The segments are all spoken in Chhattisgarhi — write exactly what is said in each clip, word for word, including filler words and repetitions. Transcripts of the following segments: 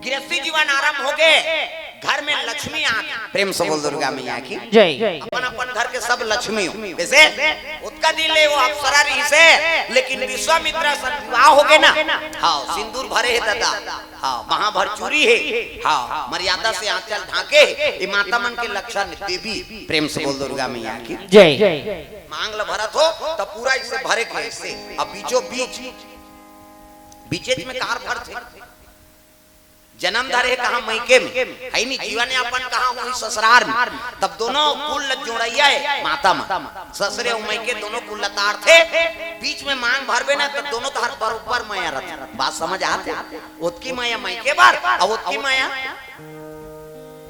गृहस्थी जीवन आरंभ होगे, घर में लक्ष्मी आ गे। प्रेम से बोल दुर्गा मैया की। जय। अपन अपन घर के सब लक्ष्मी हो। जैसे ओतका दिन ले वो अप्सरा रहिसे, लेकिन विश्वामित्र सन विवाह होगे ना। हाँ, सिंदूर भरे हे दादा। हाँ, वहां भर चूरी हे। हाँ, मर्यादा से आंचल ढांके हे। ये माता मन के लक्षण देवी। प्रेम से बोल दुर्गा मैया की। जय। मांग ल भरत हो त पूरा इसे भरे के इसे। अब बीचों बीच, बीचेच में कार भरथे। जन्म धरे हे कहाँ? मइके में। है नी, जीवन यापन कहाँ होही? ससुरार में। तब दोनों कुल ल जोड़इया हे माता मन। ससुरे अउ मइके दोनों कुल ल तारथे। बीच में मांग भरबे ना, त दोनों तहर बरोबर मया रथे। बात समझ आथे? ओतकी मया मइके बर, अउ ओतकी मया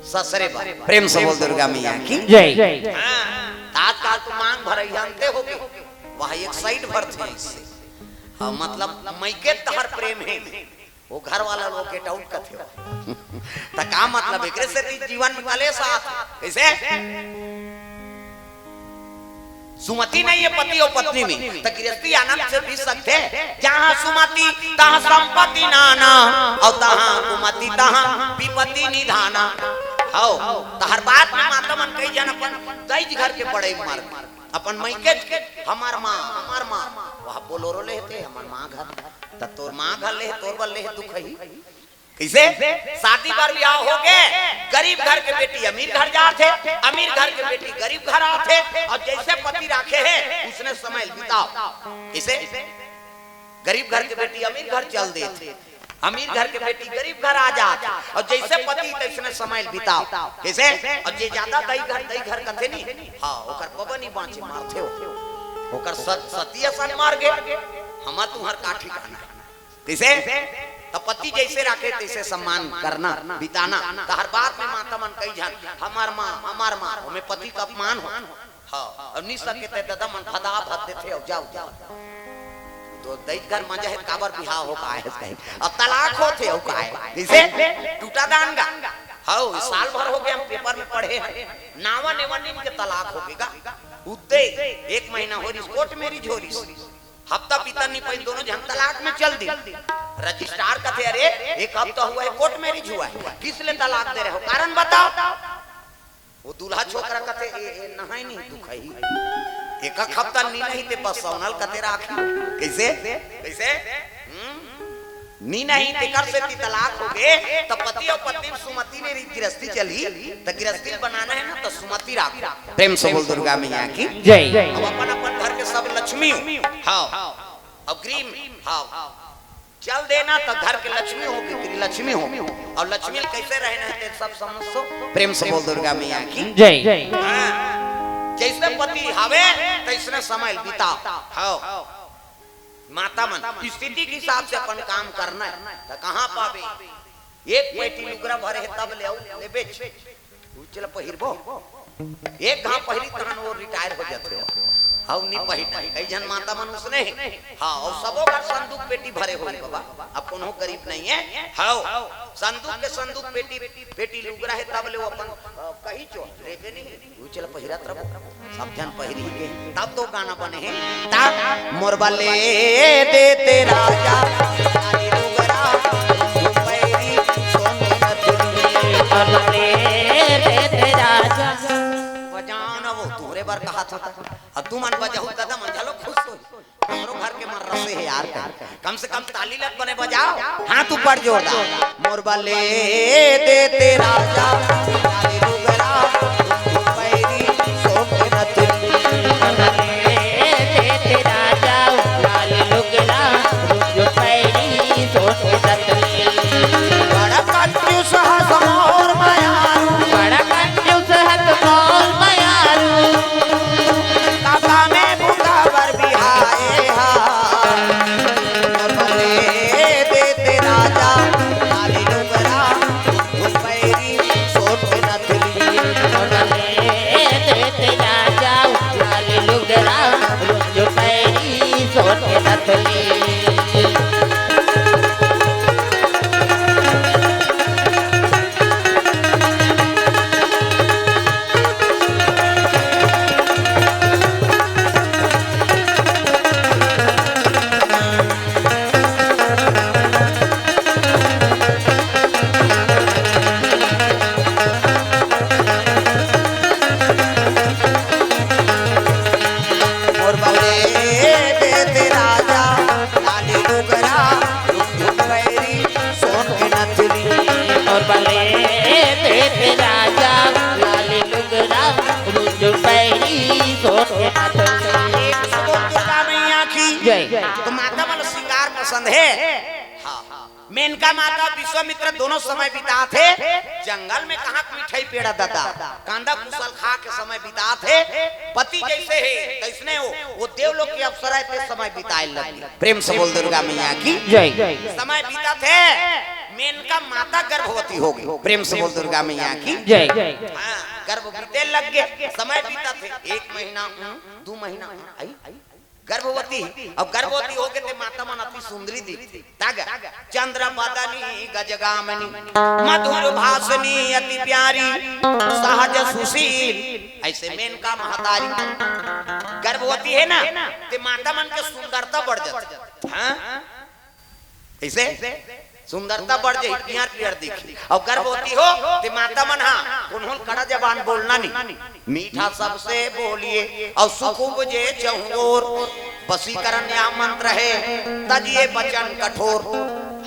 ससुरे बर। प्रेम से बोल दुर्गा मैया की। जय। हाँ, त आजकल तो मांग भरई जानते होगे, वह एक साइड भरथे इससे। हाँ, मतलब मइके तहर प्रेम हे, वो घर वाला लोग गेट आउट कथे हो। त का मतलब? एकरे सेती जीवन में कलेश आत। कैसे? सुमति नहीं है पति और पत्नी में, त गृहस्थी आनंद से बीत सकथे। जहाँ सुमति तहाँ संपत्ति नाना, और तहाँ कुमति तहाँ विपत्ति निधाना। हौ, तहर बात में माता मन कई जन अपन दई घर के बड़ई मार, अपन मइके के, हमार माँ, हमार माँ, वह बोलोरो लेथे, हमार माँ घर, त तोर माँ घर ले, तोर बर ले, दुख ही। कैसे? शादी बर ब्याह होगे, गरीब घर के बेटी अमीर घर जाथे, अमीर घर के बेटी गरीब घर आथे, और जैसे पति राखे हे, उसने समय बिताओ। कैसे? गरीब घर के बेटी अमीर घर चल देथे, अमीर घर के बेटी गरीब घर आ जाथे, और जैसे पति तैसने समय बिताओ। कैसे? और जे ज्यादा दई घर, दई घर कथे नी, हाँ, ओकर पबनी बाँचे मारथे हो, ओकर सत-, सती असन मार गे, हमर तुँहर का ठिकाना। कैसे? त पति जैसे राखे तैसे सम्मान करना, बिताना। तहर बात में माता मन कई झन, "हमार माँ, हमार माँ", ओमे पति का अपमान हो। हाँ, अउ नी सके ते ददा मन भदा भद देथे, "अउ जाओ, जाओ।" तो दई घर मजा हे, काबर बिहाव हो पाए हे कहे। अब तलाक होथे, अउ का हे? कैसे? टूटा दान गा। हौ, साल भर होगे हम पेपर में पढ़े हन। नावा नेवा नीम के तलाक होगे गा। उद्दे एक महीना होरिस, कोर्ट मैरिज होरिस। हफ्ता बीतन नी पाइन, दोनों झन तलाक में चल दी। रजिस्ट्रार कथे, "अरे, एक हफ्ता हुआ है, कोर्ट मैरिज हुआ है, किस ले तलाक दे रहे हो, कारण बताओ।" वो दूल्हा छोकरा कथे, "ए, ए, नहाई नहीं दुखई, एक हफ्ता नी नहीं ते बस सोनल कथे राखी।" कैसे? कैसे? हम्म? नी नहीं, तेकर सेती तलाक होगे, त पति अउ पत्नी में सुमति ने रीत गिरस्ती चलही, त गिरस्ती बनाना हे ना, त सुमति राखो। प्रेम से बोल दुर्गा मैया की। जय। अब अपन अपन घर के सब लक्ष्मी हो। हाँ। अब ग्रीम, हाँ। चल देना त घर के लक्ष्मी होगी, गृह लक्ष्मी होगी। अउ लक्ष्मी कैसे रहना हे, ते सब समझो। प्रेम से बोल दुर्गा मैया की। जय। हाँ। जैसे पति हवे, तैसने समय बिताओ। हाँ। माता मन, स्थिति के हिसाब से अपन काम करना हे, त कहाँ पाबे? एक पैटी लुगरा भरे हे तब ले अउ ले बेच। उचल पहिरबो। एक घाव पहिरी तहन वो रिटायर हो जाथे हो। हौ नी पहिरना हे। कई झन माता मन उसने हे। हाँ, अउ सबो घर संदूक पेटी भरे होही बाबा। अब कोनो गरीब नहीं हे। हौ, संदूक के संदूक पेटी, पेटी लुगरा हे तब ले वो अपन, अ, कही चो, लेबे नहीं। उचल पहिरत रहो, सब झन पहिरी के, तब तो गाना बने हे। तब मोर बर ले देते राजा, लाली लुगरा, पैरी, सोने नथुनी। मोर बर ले देते राजा। बजाओ ना वो, तोरे बर कहा था। अब तुमन बजाहू, दादा मन घलो खुश हो। हमरो घर के मन रसे हे यार, कम से कम ताली लग बने बजाओ, हाथ ऊपर जोरदार। मोर बर ले देते राजा, लाली लुगरा, पैरी, सोने नथुनी। मोर बर ले देते राजा, लाली लुगरा, पैरी, सोने नथुनी। बड़ा कंजूस हस मोर मयारू। बड़ा कंजूस हस मोर मयारू। काका में बुता बर बिहाए हा। मोर बर ले देते राजा, लाली लुगरा, पैरी, सोट बले देते राजा लाली लुगरा, रुज पैरी सोन के पतले। बोल दुर्गा मैया की। जय। तो माता मन श्रृंगार पसंद है। हाँ। मेनका माता विश्वामित्र दोनों समय बिताथे जंगल में। कहाँ मिठाई पेड़ा दादा, कांदा कुसल खा के समय बिताथे। पति जैसे है तैसने हो, वो देवलोक के अप्सरा है, ते समय बिताए लगी। प्रेम से बोल दुर्गा मैया की। जय। समय बीतत हे, मेनका माता गर्भवती हो गई। प्रेम से बोल दुर्गा मैया की। जय। हाँ, गर्भ बीते लग गए, समय बीतत हे, एक महीना, हम्म, दो महीना, आई, गर्भवती। अब गर्भवती हो गए ते माता मन अति सुंदरी दिखती। तागा, चंद्र बदनी गजगामनी, मधुर भाषणी अति प्यारी, सहज सुशील, ऐसे मेनका महतारी। गर्भवती है ना, ते माता मन के सुंदरता बढ़ जाती। हाँ, ऐसे सुंदरता बढ़ जाही, पियर पियर दिखी। अउ गर्भवती हो, ते माता मन हा, उन्होंने कड़ा जबान बोलना नहीं। मीठा सबसे बोलिए, अउ सुख उपजे चहुओर। वशीकरण या मंत्र है, तजिए वचन कठोर।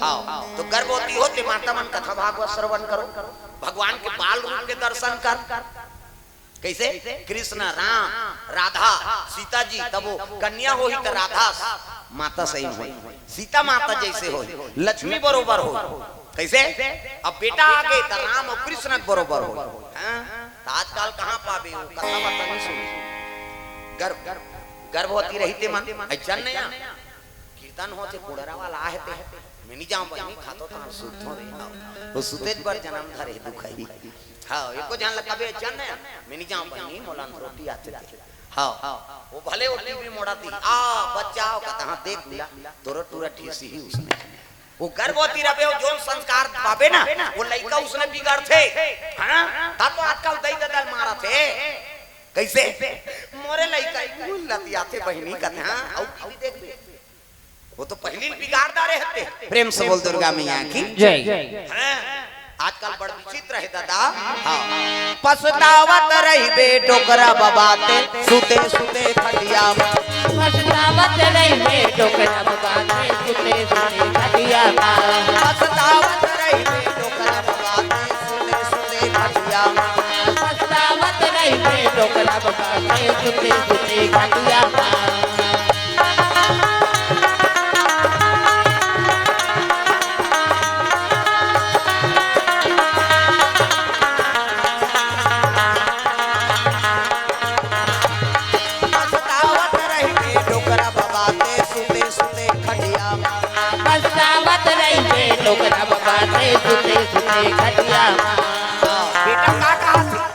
हाँ, तो गर्भवती हो, ते माता मन कथा भागवत श्रवण करो, भगवान के बाल रूप के दर्शन कर। कैसे? कृष्ण, राम, राधा, सीता जी, तब वो कन्या होही त राधा माता सही होही, सीता माता जैसे होही, लक्ष्मी बरोबर होही। कैसे? अब बेटा आ गए त राम अउ कृष्ण के बरोबर होही। हाँ? त आजकल कहाँ पाबे वो? कथा बात नहीं सुन। गर्भ, गर्भवती रहिते मन, ऐसा नहीं आ। कीर्तन होथे, कुड़रा वाला आहे ते। मैं नहीं जाऊं बहिनी, खातो तहां सुतथों रे। वो सुतेच बर जन्म धरे दुखही। हाँ, एको झन ल कबे चन नहीं, मैं नहीं जाऊं बहिनी, मोला रोटी आथे ते। हाँ, वो भले वो टीवी मोड़ा दी, आ, बच्चा हो, कहता, हाँ, देख लिया, तोरो टूरा ठीसी ही उसने। वो गर्भवती रबे, वो जोन संस्कार पाबे ना, वो लइका उसने बिगड़थे। हाँ, ता तो आजकल दई ददल मारथे। कैसे? मोरे लइका ही लतियाथे बहिनी, कहते, हाँ, अउ टीवी देख दे। वो तो पहली बिगाड़ डारे हते। प्रेम से बोल दुर्गा मैया की। जय। हैं? आजकल बड़ विचित्र है दादा। हाँ। पछतावत रहिबे डोकरा बबाते, सुते सुते खटिया मा। पछतावत रहिबे डोकरा बबाते, सुते सुते खटिया मा। पछतावत रहिबे डोकरा बबाते, सुते सुते खटिया मा। पछतावत रहिबे डोकरा बबाते, सुते सुते खटिया मा। पछतावत रहिबे डोकरा बबाते सुते सुते खटिया मा। पछतावत रहिबे डोकरा बबाते सुते सुते खटिया मा। बेटा का कहा था?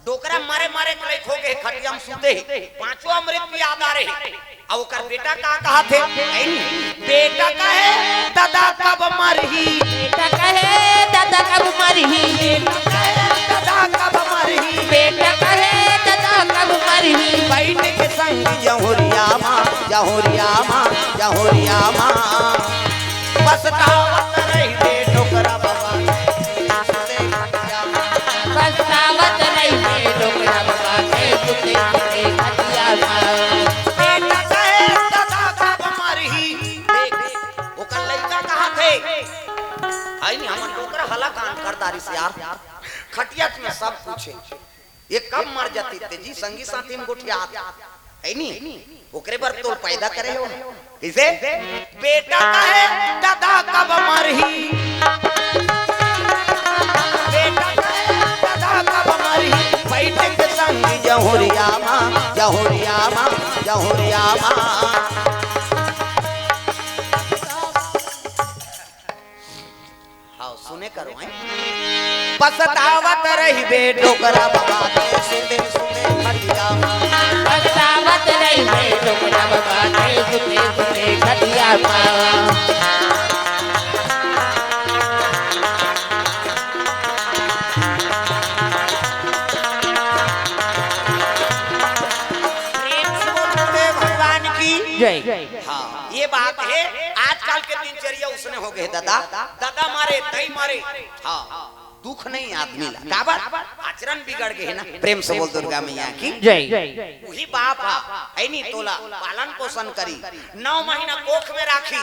डोकरा मरे मरे के लइक हो गए, खटिया में सुते हे, पांचों अमृत पिया डारे हे। अब ओकर बेटा का कहा थे? ऐ नी, बेटा कहे, "दादा कब मरही?" बेटा कहे, "दादा कब मरही?" बेटा कहे, "दादा कब मरही?" बेटा कहे, "दादा कब मरही?" बैठ के संग जहुरिया माँ, जहुरिया माँ, जहुरिया माँ। पछतावत रहिबे डोकरा बाबा के सुते खटिया मा। पछतावत रहिबे डोकरा बाबा के सुते सुते खटिया मा। बेटा कहे दादा कब मरही। देख, ओकर लइका कहा थे? आई नहीं, हमन डोकरा हला कान कर डारिस यार। खटिया में सब कुछ हे। ये कब मर जाती ते जी, संगी साथी में गोठियात, है नी? ओकरे बर तो पैदा करे हो। किसे? बेटा कहे, "दादा कब मरही?" बेटा कहे, "दादा कब मरही?" बैठ के संग जहुरिया माँ, जहुरिया माँ, जहुरिया माँ। हाँ, सुने करो, हैं? पछतावत रहिबे डोकरा बाबा के सुते सुते खटिया मा। पछतावत रहिबे डोकरा बाबा के सुते सुते खटिया मा। प्रेम से बोल दे भगवान की। जय। हाँ, ये बात है। आजकल के दिनचर्या उसने हो गए दादा। दादा मारे, दाई मारे। हाँ, दुख नहीं आदमी ला। काबर? आचरण बिगड़ गए है ना। प्रेम से बोल दुर्गा मैया की। जय। वही बाप हा, है नी, तोला पालन पोषण करी, नौ महीना कोख में राखी,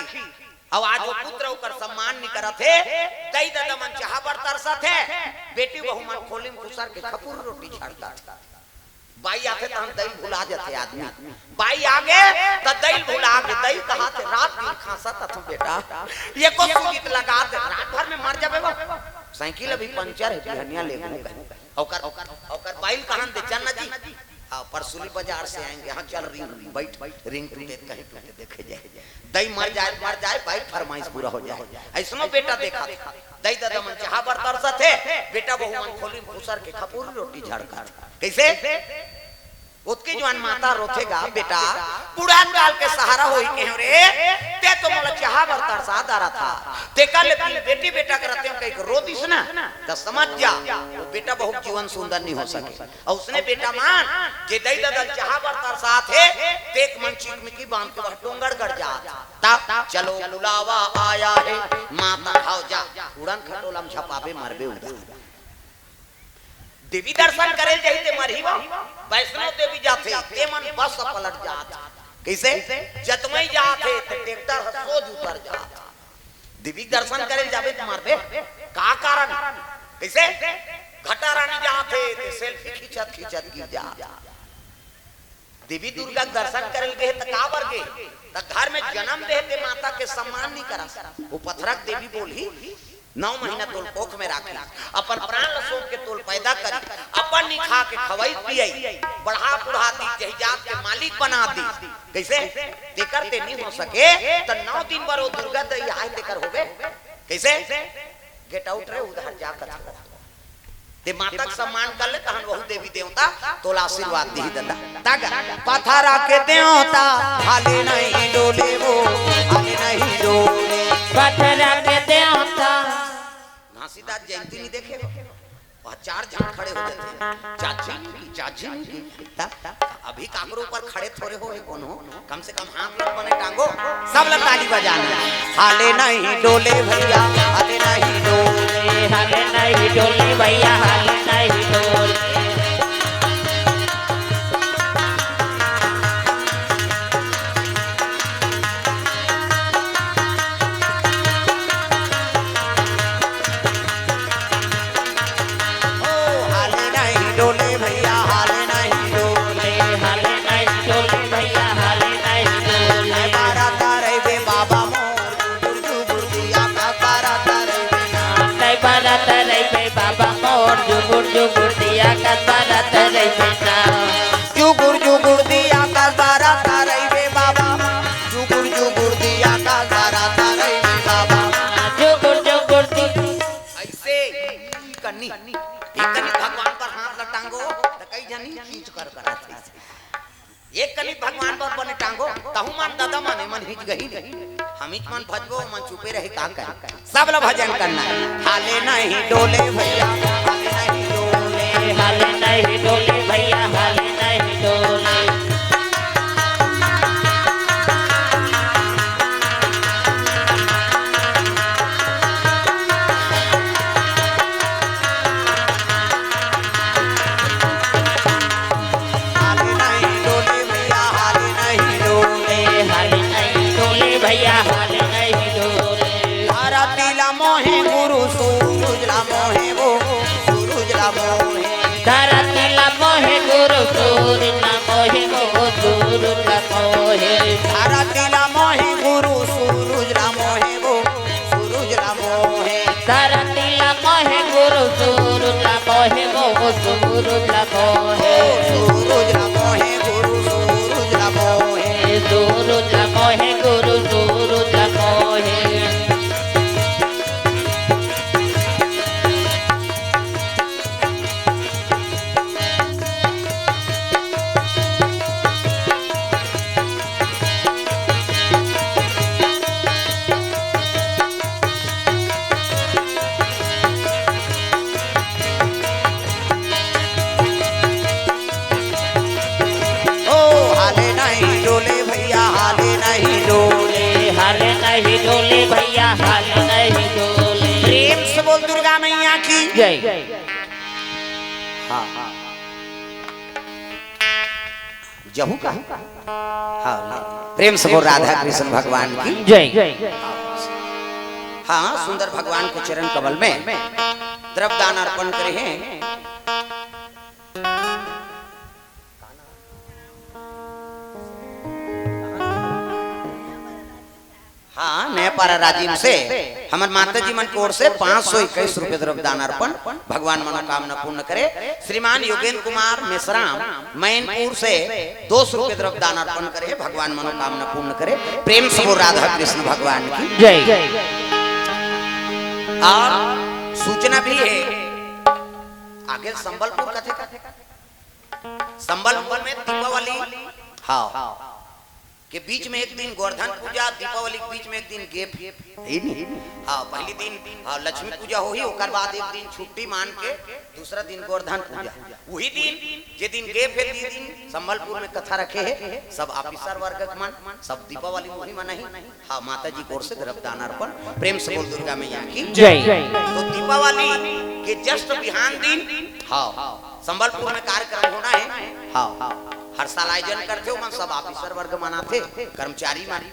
अउ आज वो पुत्र ओकर सम्मान नइ करत हे। दई ददा मन चाहा बर तरसत हे, बेटी बहू मन खोली म खुसर के खपुर रोटी झड़कत हे। बाई आथे तहन दई भुला जाथे आदमी। बाई आगे त दई भुला गे। दई कहाथे, रात दिन खांसत हथंव बेटा, एको सुगित लगा दे, रात भर में मर जाबे वो। साइकिल अभी पंचर हे, बिहनिया लेगहूं कहे। ओकर, ओकर बाई ल कहन दे, चल ना जी, हाँ, परसुली बाजार से आएंगे। हाँ, चल रिंग, रिंग, बैठ, रिंग टूटे, कहीं टूटे, देखे जाए। दई मर जाए, मर जाए, बाई फरमाइश पूरा हो जाए। अइसनो बेटा देखा, दई ददा मन चाहा बर तरसत हे, बेटा बहू मन खोली म खुसर के खपुर रोटी झड़कत हे। कइसे? ओतके जुवान माता रोथे गा, बेटा, बुढ़ान काल के सहारा होही कहेंव रे, तें तो मोला चाहा बर तरसा डारथस। तेकर ले बेटी बेटा करत हंव कहिके रो दिस ना, त समझ जा, वो बेटा बहू के जीवन सुंदर नइ हो सके। अउ ओइसने बेटा मन, जे दई ददा ल चाहा बर तरसात हे, तेक मन चिकमिकी बांध के वह डोंगरगढ़ जात। तब चलो बुलावा आया है, माता हव जा, उड़न खटोला म झपाबे, मरबे उड़न। देवी दर्शन करे ल जाही ते मरही वो, वैष्णो देवी जाथे, ते मन बस पलट जात। कइसे? जतमई जात हे, ते ट्रैक्टर ह सोझ उतर जात। देवी दर्शन करे ल जाबे त मरबे। का कारण? कइसे? घटा रानी जात हे, ते सेल्फी खींचत खींचत गिर जात। देवी दुर्गा के दर्शन करे ल गे हे, त काबर गे? त घर में जनम दे हे, ते माता के सम्मान नइ करस। वो पथरा के देवी बोलही, नौ महीना तोल कोख में राखी, अपन प्राण ल सौंप के तोल पैदा करी, अपन नइ खा के खवई पियई, बढ़ा बुढ़ा दी, जही जात के मालिक बना दी। कइसे? तेकर ते नइ हो सके, त नौ दिन बर वो दुर्गा दई आए, तेकर होबे। कइसे? Get out रे, उधर जा कथे। ते माता के सम्मान कर ले, तहन वहू देवी देवता तोला आशीर्वाद दिही ददा। तग पथरा के देवता हाले नहीं डोले वो, हाले नहीं डोले। पथरा के देवता। घासीदास जयंती नइ देखे हो? वह चार झन खड़े हो जाथे। चाची नहीं की, चाची नहीं की। तब अभी काकरो ऊपर खड़े थोरे हो हे कोनो, कम से कम हाथ ल बने टांगो, सब ल ताली बजाना। हाले नहीं डोले भैया, हाले नहीं डोले। हाले नहीं डोले भैया, हाले नहीं डोले। ओ, हाले नहीं डोले भैया, हाले नहीं डोले। हाले नहीं डोले भैया, हाले नहीं डोले। बारा तारे बे बाबा मोर, जुगुर जुगुर दिया का बारा तारे बे ना। नहीं बारा तारे बे बाबा मोर, जुगुर जुगुर दिया का बारा तारे बे ना। जुगुर जुगुर दिया का बारा तारे बे बाबा, जुगुर जुगुर दिया का बारा तारे बे बाबा। जुगुर जुगुर दी- अइसे ई कनी, ई कनी भगवान बर हाथ ल टांगो, त कई झन ही चीज कर करत हे। एक कनी भगवान बर बने टांगो, तहू मन ददा मन, एमन हिच गही नहीं। हमीच मन भजबो, मन चुपे रहे, का करे? सब ल भजन करना हे। हाले नहीं डोले भैया, हाले नहीं डोले। हाले नहीं डोले भैया, हाले नहीं डोले। हाले नहीं डोले भैया, हाले नहीं डोले। हाले नहीं डोले भैया, हाले नहीं डोले। धरती ला मोहे गुरु, सूरज ला मोहे वो, सूरज ला मोहे। धरती ला मोहे गुरु, सूरज ला मोहे वो, सूरज ला मोहे। धरती ला मोहे गुरु, सूरज ला मोहे वो, सूरज ला मोहे। धरती ला मोहे गुरु, सूरज ला मोहे वो, सूरज ला मोहे। सूरज ला मोहे गुरु, सूरज ला मोहे। सूरज ला मोहे गुरु, सूरज ला मोहे। ओ, हाले नहीं डोले भैया, हाले नहीं डोले। हाले नहीं डोले भैया, हाले नहीं डोले। प्रेम से बोल दुर्गा मैया की जय। हाँ, हाँ। जहू का? हाँ, ले। प्रेम से बोल राधा कृष्ण भगवान की जय। हाँ, सुंदर भगवान के चरण कमल में द्रव्य दान अर्पण करे हे। हाँ, नयापारा राजिम से हमर माता जी मन के ओर से पाँच सौ इक्कीस रुपये द्रव्य दान अर्पण। भगवान मनोकामना पूर्ण करे। श्रीमान योगेंद्र कुमार मेसराम मैनपुर से दो सौ रुपये द्रव्य दान अर्पण करे, भगवान मनोकामना पूर्ण करे। प्रेम से बोल राधा कृष्ण भगवान की जय। और सूचना भी है, आगे संबलपुर कथे का, संबलपुर में दीपावली, हाँ, के बीच में एक दिन गोवर्धन पूजा, दीपावली के बीच में एक दिन gap, हे नी? हाँ, पहली दिन, हाँ, लक्ष्मी पूजा होही, ओकर बाद एक दिन छुट्टी मान के दूसरा दिन गोवर्धन पूजा। वही दिन, जे दिन gap हे, ती दिन संबलपुर में कथा रखे हे, सब officer वर्ग के मन, सब दीपावली वही मनाही। हाँ, माता जी की ओर से द्रव्य दान अर्पण, प्रेम से बोल दुर्गा मैया की जय। तो दीपावली के just बिहान दिन, हाँ, संबलपुर में कार्यक्रम होना है। हाँ, हर साल आयोजन करथे, ओमन सब officer वर्ग मनाथे, कर्मचारी मन,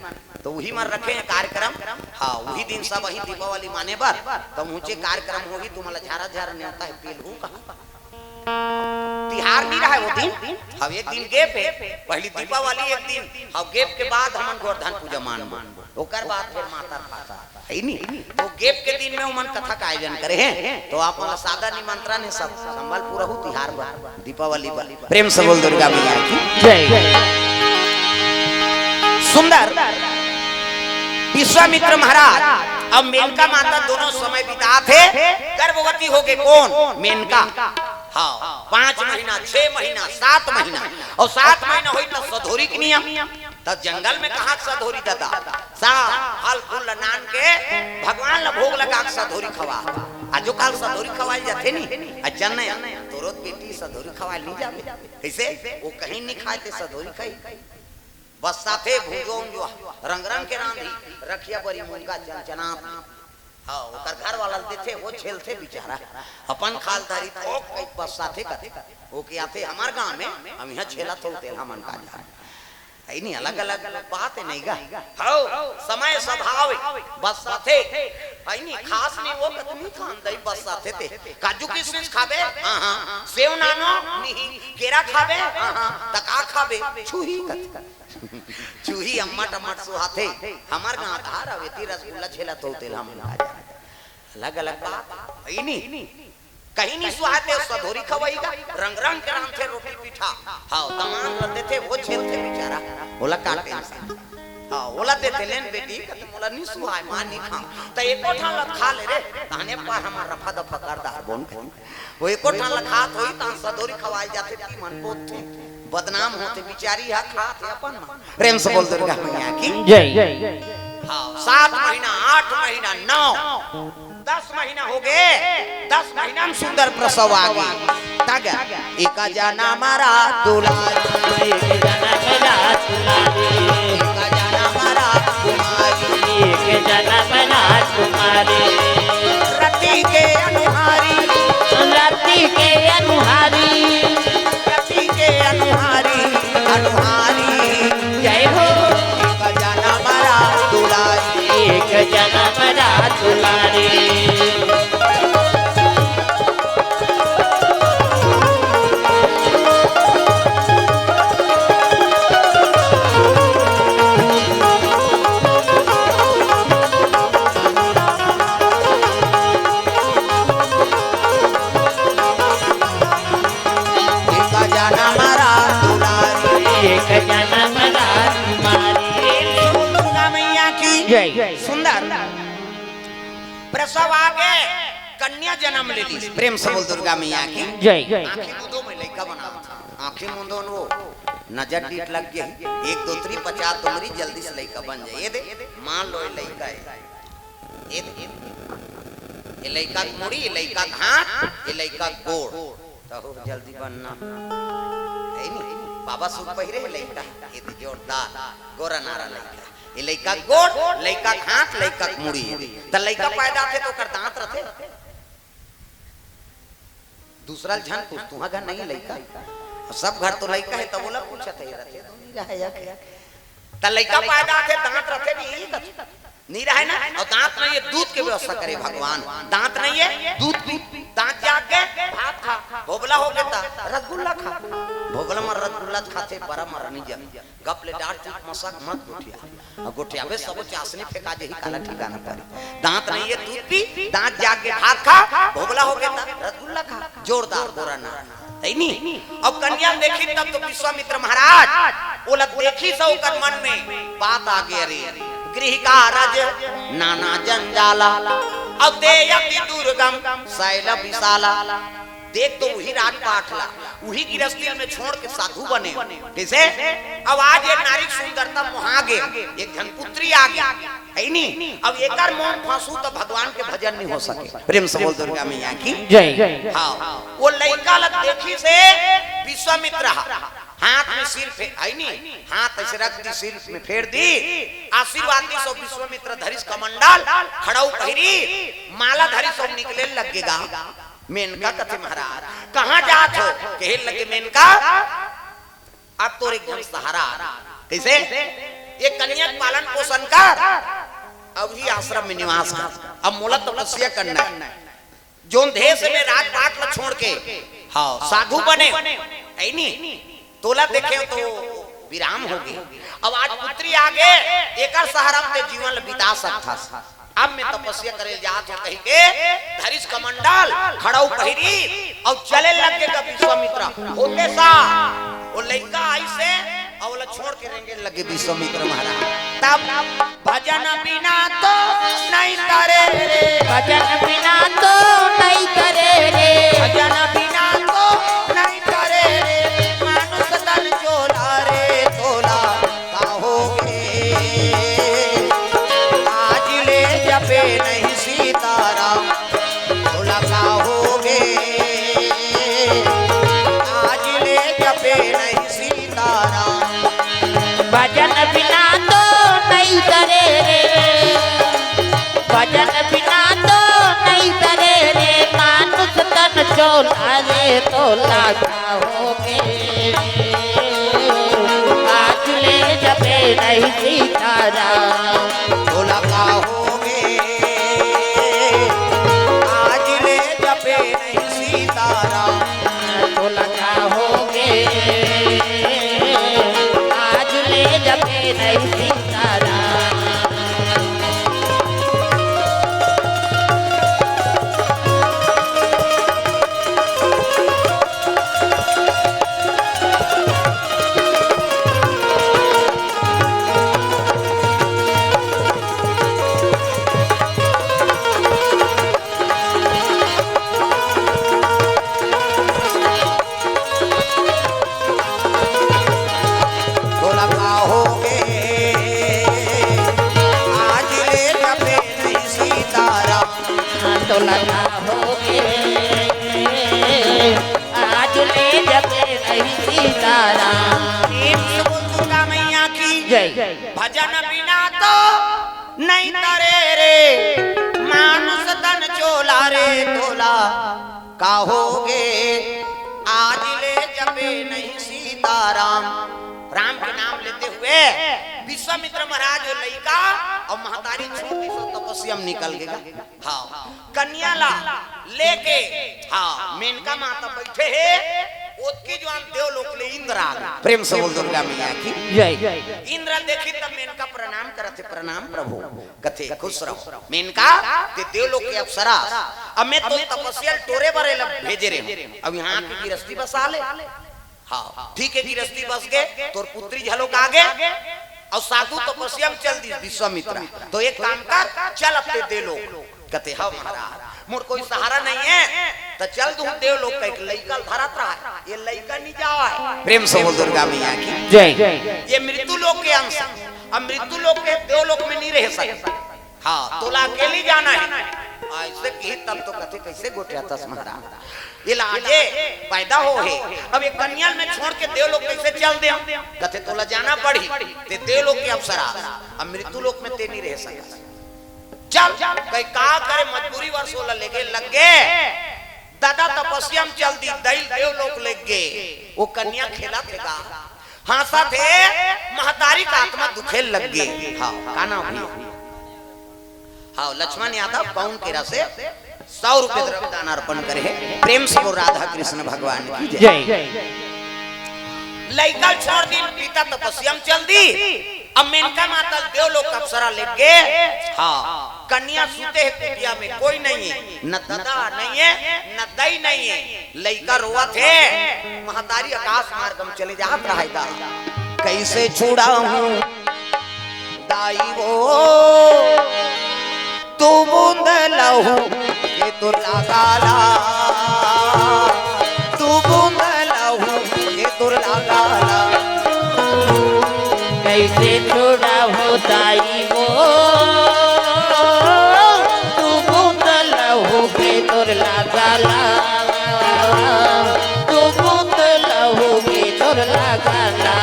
तो वही मन रखे हे कार्यक्रम। हाँ, वही दिन सब वही दीपावली माने बर, तो मुझे कार्यक्रम होही, तुम्हारा झारा झारा नेवता है, पेल हो कहा। तिहार नहीं रहा वो दिन, हम एक दिन gap हे, पहली दीपावली एक दिन, हम gap के बाद हमन गोवर्धन पूजा मान, ओकर बाद फिर माता फाता, हे नी? तो gap के दिन में ओमन कथा का आयोजन करे हे, तो आप मन ला सादर निमंत्रण हे सब, संबलपुर रहू तिहार बर, दीपावली बर। प्रेम से बोल दुर्गा मैया की जय। सुंदर विश्वामित्र महाराज अब मेनका माता दोनों समय बिताथे, गर्भवती हो गए कौन? मेनका। हाँ, पाँच महीना, छह महीना, सात महीना, और सात महीना होई तो सधोरी के नियम। तब जंगल में कहाँ सधोरी दादा? सा फल फूल नान के भगवान ला भोग लगा के सधोरी खवा। आजो काल सधोरी खवाल जाथे नी, अचन तोरो बेटी सधोरी खवाल नहीं जावे। कैसे? वो कहीं नहीं खाए थे सधोरी खाई। बस्साथे भूंजो उंजो, रंग रंग के रांधी, रखिया बरी मुनगा चनचनात। हाँ, ओकर घर वाला ल देथे, वो झेलथे बेचारा। अपन खाल धारी तो कई बस्साथे कथे। वो के आथे हमर गांव में, हम यहाँ झेलत हो तेल हमन का जान। हे नी, अलग-अलग बात हे नहीं गा। हौ, समय स्वभाव हे, बस्साथे। हे नी, खास नहीं वो कतनी खान दई बस्साथे ते। काजू किशमिश खाबे? हाँ, हाँ। सेव नानो? नहीं। केरा खाबे? हाँ, हाँ। त का खाबे? छुही कथे। छुही अम्मट अम्मट सुहाथे। हमर गांव धार अवेती रसगुल्ला छेला तो तेल हमन खा जाथे। अलग-अलग बात। हे नी। कहीं नहीं सुहाते, सधोरी खवई गा, रंग रंग के रांधथे रोटी पीठा। हाँ, दमान ल देथे, वो झेलथे बेचारा, ओला का tension। हाँ, ओला देथे, लेन बेटी, कत मोला नहीं सुहाय, मां नहीं खाऊं। त एको ठन ल खा ले रे, तहने पार हमर रफा दफा कर दार बोन के। वो एको ठन ल खात होई, तहन सधोरी खवाई जाथे, ती मन बोलथे। बदनाम होथे, बिचारी ह खात हे अपन मन। प्रेम से बोल दुर्गा मैया की जय। हाँ, सात महीना, आठ महीना, नौ, दस महीना हो गए, दस महीना में सुंदर प्रसव आ गए। तग एका जनम रात दुलारी, एक जनम रात दुलारी, एका जनम रात कुमारी, एक जनम रात कुमारी। रति के अनुहारी, रति के अनुहारी, रति के अनुहारी, अनुहारी। जय हो। एक जनम रात दुलारी, एक जनम रात दुलारी। एक जनम रात दुलारी। एक जनम रात दुलारी। दुर्गा मैया की जय। सुंदर प्रसव आगे कन्या जन्म ले ली। प्रेम से बोल दुर्गा मैया की जय। आंखें मूंदो में लइका बना, आंखें मूंदो न वो नजर डीठ लग गई। एक दो तीन पचास दुमरी जल्दी से लइका बन जाए। ये दे मान लो ये लइका है। ये, ये लइका के मुड़ी, ये लइका के हाथ, ये लइका के गोड़। तो जल्दी बनना। है नी? बाबा सूट पहिरे हे लइका। ये तो जोरदार गोरा नारा लइका। ये लइका के गोड़, लइका के हाथ, लइका के मुड़ी। त लइका पैदा थे तो ओकर दांत रथे। दूसरा ल झन पूछ, तुहा घर नहीं लइका? सब घर तो लइका है, तब बोला पूछत है, रथे तो नहीं रहे या क्या? त लइका पैदा थे, दांत रथे नहीं, ये कथी? नहीं रहे ना, अउ दांत नहीं हे, दूध के व्यवस्था करे भगवान। दांत नहीं हे, दूध पी, दांत जाग गे, भात खा, भोभला हो गे त रसगुल्ला खा। भोभला म रसगुल्ला खाथे, बरा म रनी जम। गप ले डांट चुप मसक मत गोठिया। अउ गोठियाबे सबो चासनी फेंका जही, काला ठिकाना परी। दांत नहीं हे, दूध पी, दांत जाग गे, भात खा, भोभला हो गे त रसगुल्ला खा। जोरदार बोरा ना। हे नी? अब कन्या देखी तब तो विश्वामित्र महाराज ओला देखिस, ओकर मन में बात आ गे, अरे, गृह कारज नाना जंजाला, अब ते अति दुर्गम शैल विशाला। देख तो उही राजपाट ला, उही गिरस्ती में छोड़ के साधु बने। कइसे? अब आज ये नारी सुंदरता मोहा गे, एक झन पुत्री आ गे। हे नी? अब एकर मोह फांसू त भगवान के भजन नहीं हो सके। प्रेम से बोल दुर्गा मैया की जय। हाँ, वो लइका ला देखिस विश्वामित्र हा, हाथ में सिर फे-, हे नी? हाथ अइसे रख दी, सिर में फेर दी, आशीर्वाद दी। सो विश्वामित्र धरिस कमंडल, खड़ाऊ पहिरी, माला धरिस, सो निकले लगे गा। मेनका कथे महाराज, कहाँ जात हो? कहे लगे मेनका, अब तोर एक झन सहारा। कइसे? ये कन्या के पालन पोषण कर, अब ही आश्रम में निवास कर, अब मोला तपस्या करना हे। जोन देश में राजपाट ल छोड़ के, हाँ, साधु बने, हे नी? तोला देखे तो विराम हो गे। अब आज पुत्री आ गे, एकर सहारा में ते जीवन ल बिता सकथस। अब मैं तपस्या करे जात हूँ कहि के धरिस कमंडल, खड़ाऊ पहिरी अउ चले लगे गा विश्वामित्र। होते सा वो लइका आइस हे अउ ओला छोड़ के रेंगे लगे विश्वामित्र महाराज। तब भजन बिना तो नहीं तरे रे, भजन बिना तो नहीं तरे रे, भजन बिना तो नहीं तरे रे, मानुष तन चोला रे तोला का होगे। आज ले जपे नहीं सीताराम, तोला का होगे। आज ले जपे नहीं सीताराम। भजन बिना तो नहीं तरे रे, भजन बिना तो नहीं तरे रे, मानुष तन चोला रे तोला का होगे। आज ले जपे नहीं सीताराम, तोला का होगे। आज ले जपे नहीं सीताराम, तोला का होगे। आज ले जपे नहीं सीताराम। तोला का होगे, आज ले जपे नहीं सीताराम। तोला का होगे, आज ले जपे नहीं सीताराम। प्रेम से बोल दुर्गा मैया की जय। भजन बिना तो नहीं तरे रे, मानुष तन चोला रे तोला का होगे। आज ले जपे नहीं सीताराम। राम के नाम लेते हुए विश्वामित्र महाराज वो लइका अउ महतारी छोड़ के सब तपस्या में निकल गे। हाँ, कन्या ला लेके, हाँ, मेनका माता बइठे हे, ओतकी जुवार देवलोक ले इंद्र आ गे। प्रेम से बोल दुर्गा मैया की जय। इंद्र देखिस त मेनका प्रणाम करत हे, प्रणाम प्रभु। कथे खुश रहो। मेनका, ते देवलोक के अप्सरा, अब मैं तो तपस्या टोरे बर एला भेजे रहे हूँ, अब यहाँ के गिरस्ती बसा ले। हाँ, ठीक हे, गिरस्ती बस गे, तोर पुत्री घलोक आ गे, अउ साधु तपस्या में चल दिस विश्वामित्र। तो एक काम कर, चल अब ते देवलोक। कथे, "हाँ महाराज, मोर कोई सहारा नहीं हे, त चल दूँ देवलोक।" का एक लइका धरत रहा, ये लइका नहीं जाए। प्रेम से बोल दुर्गा मैया की जय। ये मृत्यु लोक के अंश, अब मृत्यु लोक के देवलोक में नहीं रह सके। हाँ, तोला अकेली जाना हे। अइसे किही तब तो कथे, "कइसे गोठियाथस महाराज? ये लाजे पैदा हो हे, अब ये कन्या ल मैं छोड़ के देवलोक कइसे चल देंव?" कथे, "तोला जाना पड़ही, ते देवलोक के अप्सरा, अब मृत्यु लोक में ते नहीं रह सकस। चल।" कहे, का करे, मजबूरी वश ओला लेगे लग गे। दादा तपस्या में चल दिस, दई ल देवलोक लेग गे। वो कन्या खेलत हे गा, हंसत हे, महतारी का आत्मा दुखे लग गे। हाँ, का नाम हे? अउ लक्ष्मण यादव पौन केरा से सौ रुपये द्रव्य दान अर्पण करे हे। प्रेम से बोल राधा कृष्ण भगवान की जय। जय। लइका ल छोड़ दिन, पिता तपस्या में चल दी। अब मेनका माता ल देवलोक अप्सरा लेगे। हाँ, कन्या सुते हे कुटिया में, कोई नहीं है, न ददा नहीं है, न दई नहीं है। लइका रोवत हे, महतारी आकाश मार्ग में चले जात रहे गा। कैसे छुड़ाहूँ दाई वो, दू बूंद लहू के तोर लागाला, दू बूंद लहू के तोर लागाला। कैसे छुड़ाहूँ दाई वो, दू बूंद लहू के तोर लागाला, दू बूंद लहू के तोर लागाला।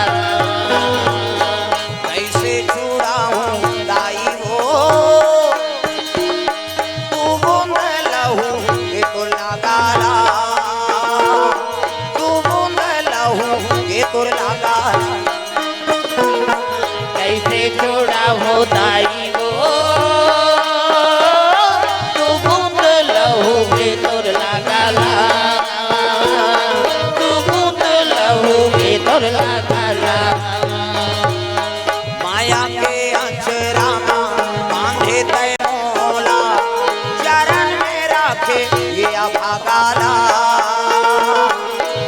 कैसे छुड़ाहूँ दाई वो, दू बूंद लहू के तोर लागाला, दू बूंद लहू के तोर लागाला। कैसे छुड़ाहूँ दाई वो, दू बूंद लहू के तोर लागाला, दू बूंद लहू के तोर लागाला। माया के अचरा मा बांधे तै मोला, चरण में राखे ये अभागाला,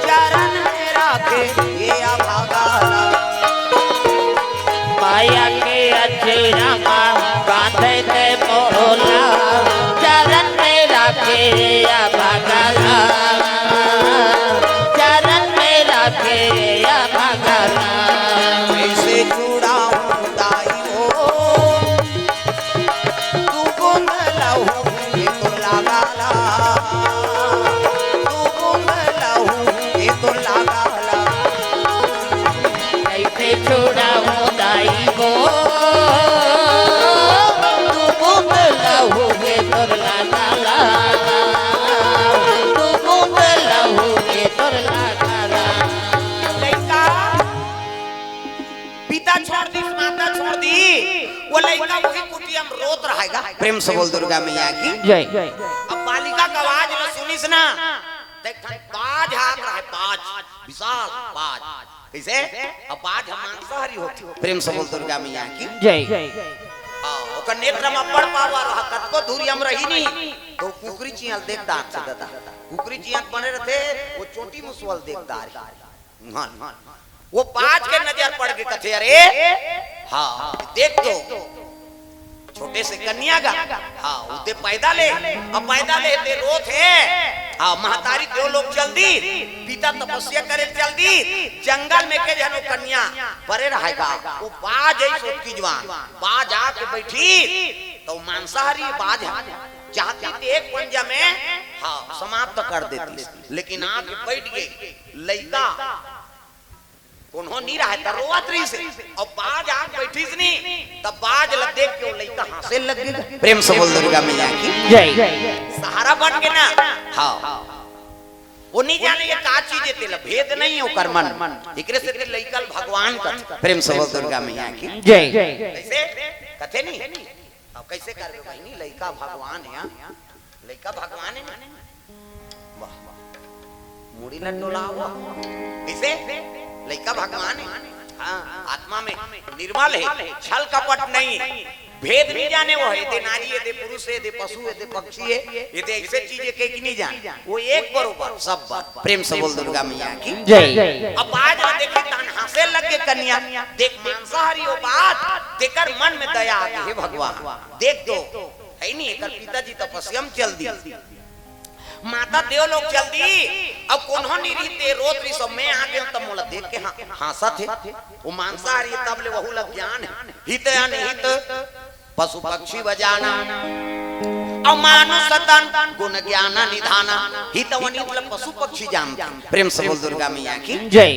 चरण में राखे ये अभागाला। माया के अचरा मा बांधे तै मोला, चरण में राखे ये अभागाला, चरण में राखे ये अभागाला। कैसे छुड़ाहूँ दाई वो, दू बूंद लहू के तोर लागाला, दू बूंद लहू के तोर लागाला। कैसे छुड़ाहूँ दाई वो, दू बूंद लहू के तोर लागाला, दू बूंद लहू के तोर लागाला। लइका पिता छोड़ दिस, माता छोड़ दी, वो लइका वही कुटिया में रोत रहे गा। प्रेम से बोल दुर्गा मैया की जय। अब बालिका के आवाज में सुनिस ना, देख, बाज हाथ रहे, बाज, विशाल बाज। कैसे? अब बाज ह मांसाहारी होथे। प्रेम से बोल दुर्गा मैया की जय। हाँ, ओकर नेत्र में अब्बड़ पावर रहा, कतको धुरिया में रही नहीं, त कुकरी चिंया ल देख डारथे दादा। कुकरी चिंया बने रथे, वो चोटी मुसवा ल देख डारही। हाँ, हाँ। वो बाज के नजर पड़ गे, कथे, "अरे, हाँ, देख तो, छोटे से कन्या गा, हाँ, उते पैदा ले, अब पैदा ले ते रोत हे, हाँ, महतारी देवलोक चल दी, पिता तपस्या करे चल दी, जंगल में के झन वो कन्या परे रहे गा।" वो बाज अइस ओतकी जुवान, बाज आके बइठिस, त मांसाहारी बाज ह, चाहतिस त एक पंजा में, हाँ, समाप्त कर देतिस, लेकिन आके बइठ गे लइका। कोनो नइ रहय त रोवत रहिस हे। अउ बाज आके बइठिस नी, त बाज ल देख के वो लइका हाँसे लग गे। प्रेम से बोल दुर्गा मैया की जय। सहारा बन गे ना। हाँ। वो नइ जाने ये का चीज हे, तेला भेद नइ हे ओकर मन। एकरे सेती लइका ल भगवान कथे। प्रेम से बोल दुर्गा मैया की जय। कैसे? कथे नी? अब कैसे करबे बहिनी, लइका भगवान हे, हाँ? लइका भगवान हे ना? वाह, वाह। मुड़ी ल डोलावा। कैसे? लइका भगवान हे। हाँ, आत्मा में निर्मल हे, छल कपट नहीं, भेद नइ जाने वो हे, एदे नारी हे, एदे पुरुष हे, एदे पशु हे, एदे पक्षी हे, एदे ऐसे चीज हे कहि के नइ जाने। वो एक बरोबर, सब बर। प्रेम से बोल दुर्गा मैया की जय। अब बाज ल देखे तहन हाँसे लग गे कन्या, देख मांसाहारी हो बाज, तेकर मन में दया आ गे, हे भगवान, देख तो, हे नी, एकर पिताजी तपस्या में चल दी, माता देवलोक चल दी, अब कोनो नइ रहिस ते रोत रहिस, अब मैं आ गेंव त मोला देख के हाँ, हाँसत हे। वो मांसाहारी तब ले वहू ल ज्ञान हे, हित अनहित पशु पक्षी व जाना, अउ मानुष तन गुण ज्ञान निधाना। हित अउ अनहित ल पशु पक्षी जानथे। प्रेम से बोल दुर्गा मैया की जय।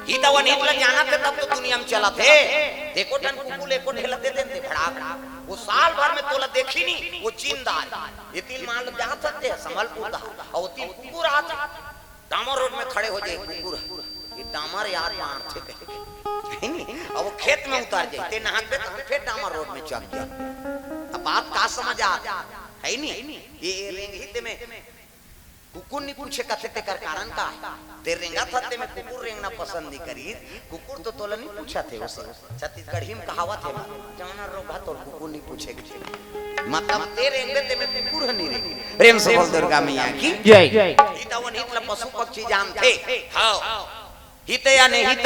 हित अउ अनहित ल जानत हे तब तो दुनिया में चलत हे। एको ठन कुकुर एको ठेला दे देते भड़ाक, वो साल भर में तोला देखही नी, वो चिन्ह डारही। ये तीन मान लो जात सकते हैं संबलपुर दा, अउ तीन कुकुर आत, डामर रोड में खड़े हो जाय कुकुर, ये डामर यार मारथे कहि के, हे नी? अब वो खेत में उतर जाय, ते नहात बे तहन फेर डामर रोड में चढ़ जाय। बात का समझ आत हे? हे नी? ये रेंगही ते में कुकुर नी पूछे कथे, तेकर कारण का हे? ते रेंगत हस ते में कुकुर रेंगना पसंद नी करिस। कुकुर तो तोला नी पूछत हे, ओसे छत्तीसगढ़ी में कहावत हे, "जाना रोगहा तोर कुकुर नी पूछे।" मतलब ते रेंगबे ते में कुकुर ह नी रेंगे। प्रेम से बोल दुर्गा मैया की। जय। हित अउ अनहित ला पशु पक्षी जानथे। हव। हित अनहित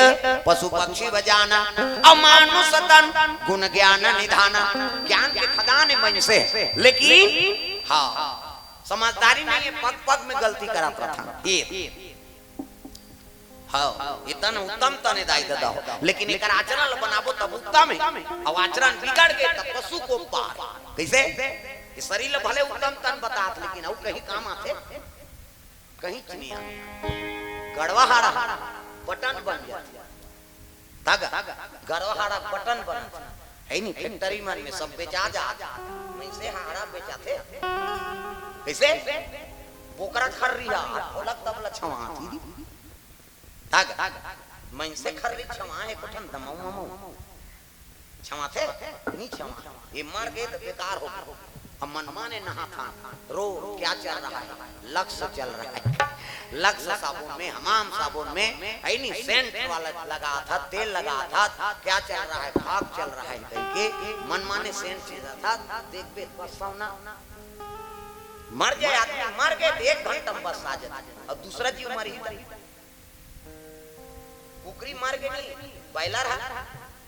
पशु पक्षी व जाना, अउ मानुष तन गुण ज्ञान निधाना। ज्ञान के खदान हे मइनसे, लेकिन हव, समझदारी नइ हे, पग पग में गलती करत रथन। ये हव, ये तन उत्तम तन हे दाई ददा हो, लेकिन एकर आचरण ल बनाबो तब उत्तम हे, अउ आचरण बिगड़ गे तब पशु को पार। कइसे? ये शरीर ल भले उत्तम तन बतात, लेकिन अउ कहीं काम आथे? कहीं च नइ आय। गड़वा हाड़ा बटन बन जाथे। तग गड़वा हाड़ा बटन बनत हे। हे नी, फैक्ट्री मन में सब बेचा जात। मइनसे हाड़ा बेचाथे। कइसे? बोकरा खर्री हा, ढोलक तबला छवाथे। तग मइनसे खर्री छवाथे, कोठन दमऊ ममऊ छवाथे? नी छवाथे। ये मर गे त बेकार हो गे। अब मनमाने नहाथन, रो, क्या चल रहा है? लक्ष्य चल रहा है। लक्ष्य साबुन में, हमाम साबुन में, हे नी, सेंट वाला लगाथस, तेल लगाथस, क्या चल रहा है? फाग चल रहा है कहिके मनमाने सेंट छींचथस। देखबे बस सवना। मर जाय आदमी, मर गे त एक घंटा में बस आ जाथे। अब दूसरा जीव मरही त कुकरी मर गे नी, बॉयलर हा,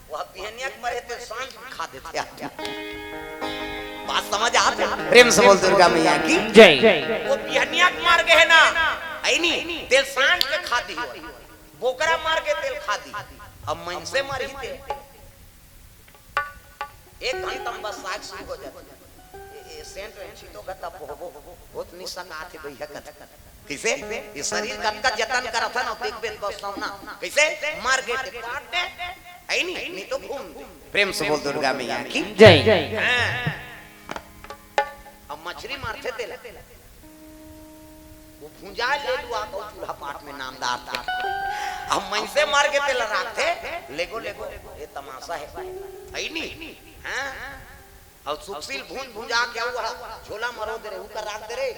वो बिहनिया के मरे ते सांझ में खा देथे आदमी। बात समझ आत हे? प्रेम से बोल दुर्गा मैया की। जय। वो बिहनिया के मर गे हे ना, हे नी, ते सांझ के खा दिही। बोकरा मर गे ते ल खा दिही। अब मइनसे मरही ते एक घंटा में बस साग शुरू हो जाथे। ये, ये सेंट वेंट छींचो का तब होबो, होत नी सकाथे भैया कथे। कइसे? ये शरीर कतका जतन करत हे ना, देखबे त बस सवना। कइसे? मर गे ते काट दे, हे नी, नी तो घूम दे। प्रेम से बोल दुर्गा मैया की। जय। हाँ। अब मछरी मारथे तेला, वो भुंजा ले लुआ के चूल्हा पाट में नाम डारथे। अब मइनसे मर गे तेला राखथे, लेगो, लेगो, ये तमाशा हे। हे नी? हाँ? अउ सुखसील भूंज भुंजा के अउ झोला मरो दे रे, ऊपर राख दे रे।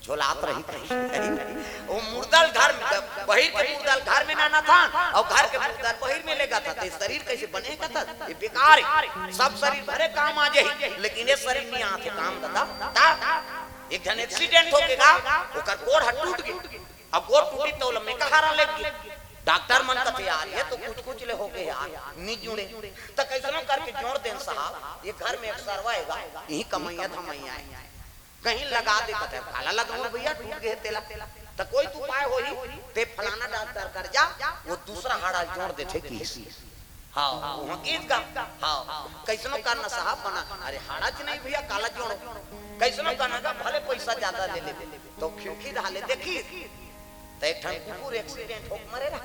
झोलात रही, रही। वो मुर्दा ल घर में, बहिर के मुर्दा ल घर में लानथन, अउ घर के मुर्दा ल बहिर में लेगथन। ते शरीर कइसे बने कथस? ये बेकार हे। सब शरीर भले काम आ जाही, लेकिन ये शरीर नी आथे काम ददा। ता एक झन एक्सीडेंट हो गे गा, ओकर गोड़ ह टूट गे। अब गोड़ टूटी त ओला मेका हारा लग गे। डॉक्टर मन कथे, "यार, ये तो कुछ कुछ ले हो गे यार, नी जुड़े।" त कइसनो करके जोड़ देन साहब, ये घर में एक सरवा हे गा, इही कमइया धमइया हे। कहीं लगा दे, कथे, "काला लगाऊं भैया, टूट गे तेला।" त कोई तो उपाय होही, ते फलाना डॉक्टर कर जा, वो दूसरा हाड़ा जोड़ देथे किस। हाँ, वहाँ गीत गा। हाँ, कइसनो करना साहब बना। अरे हाड़ा च नहीं भैया, काला जोड़ो। कइसनो करना गा, भले पैसा ज्यादा ले ले, तो खिड़की डाले देखी, त एक ठन कुकुर एक्सीडेंट होके मरे रहा।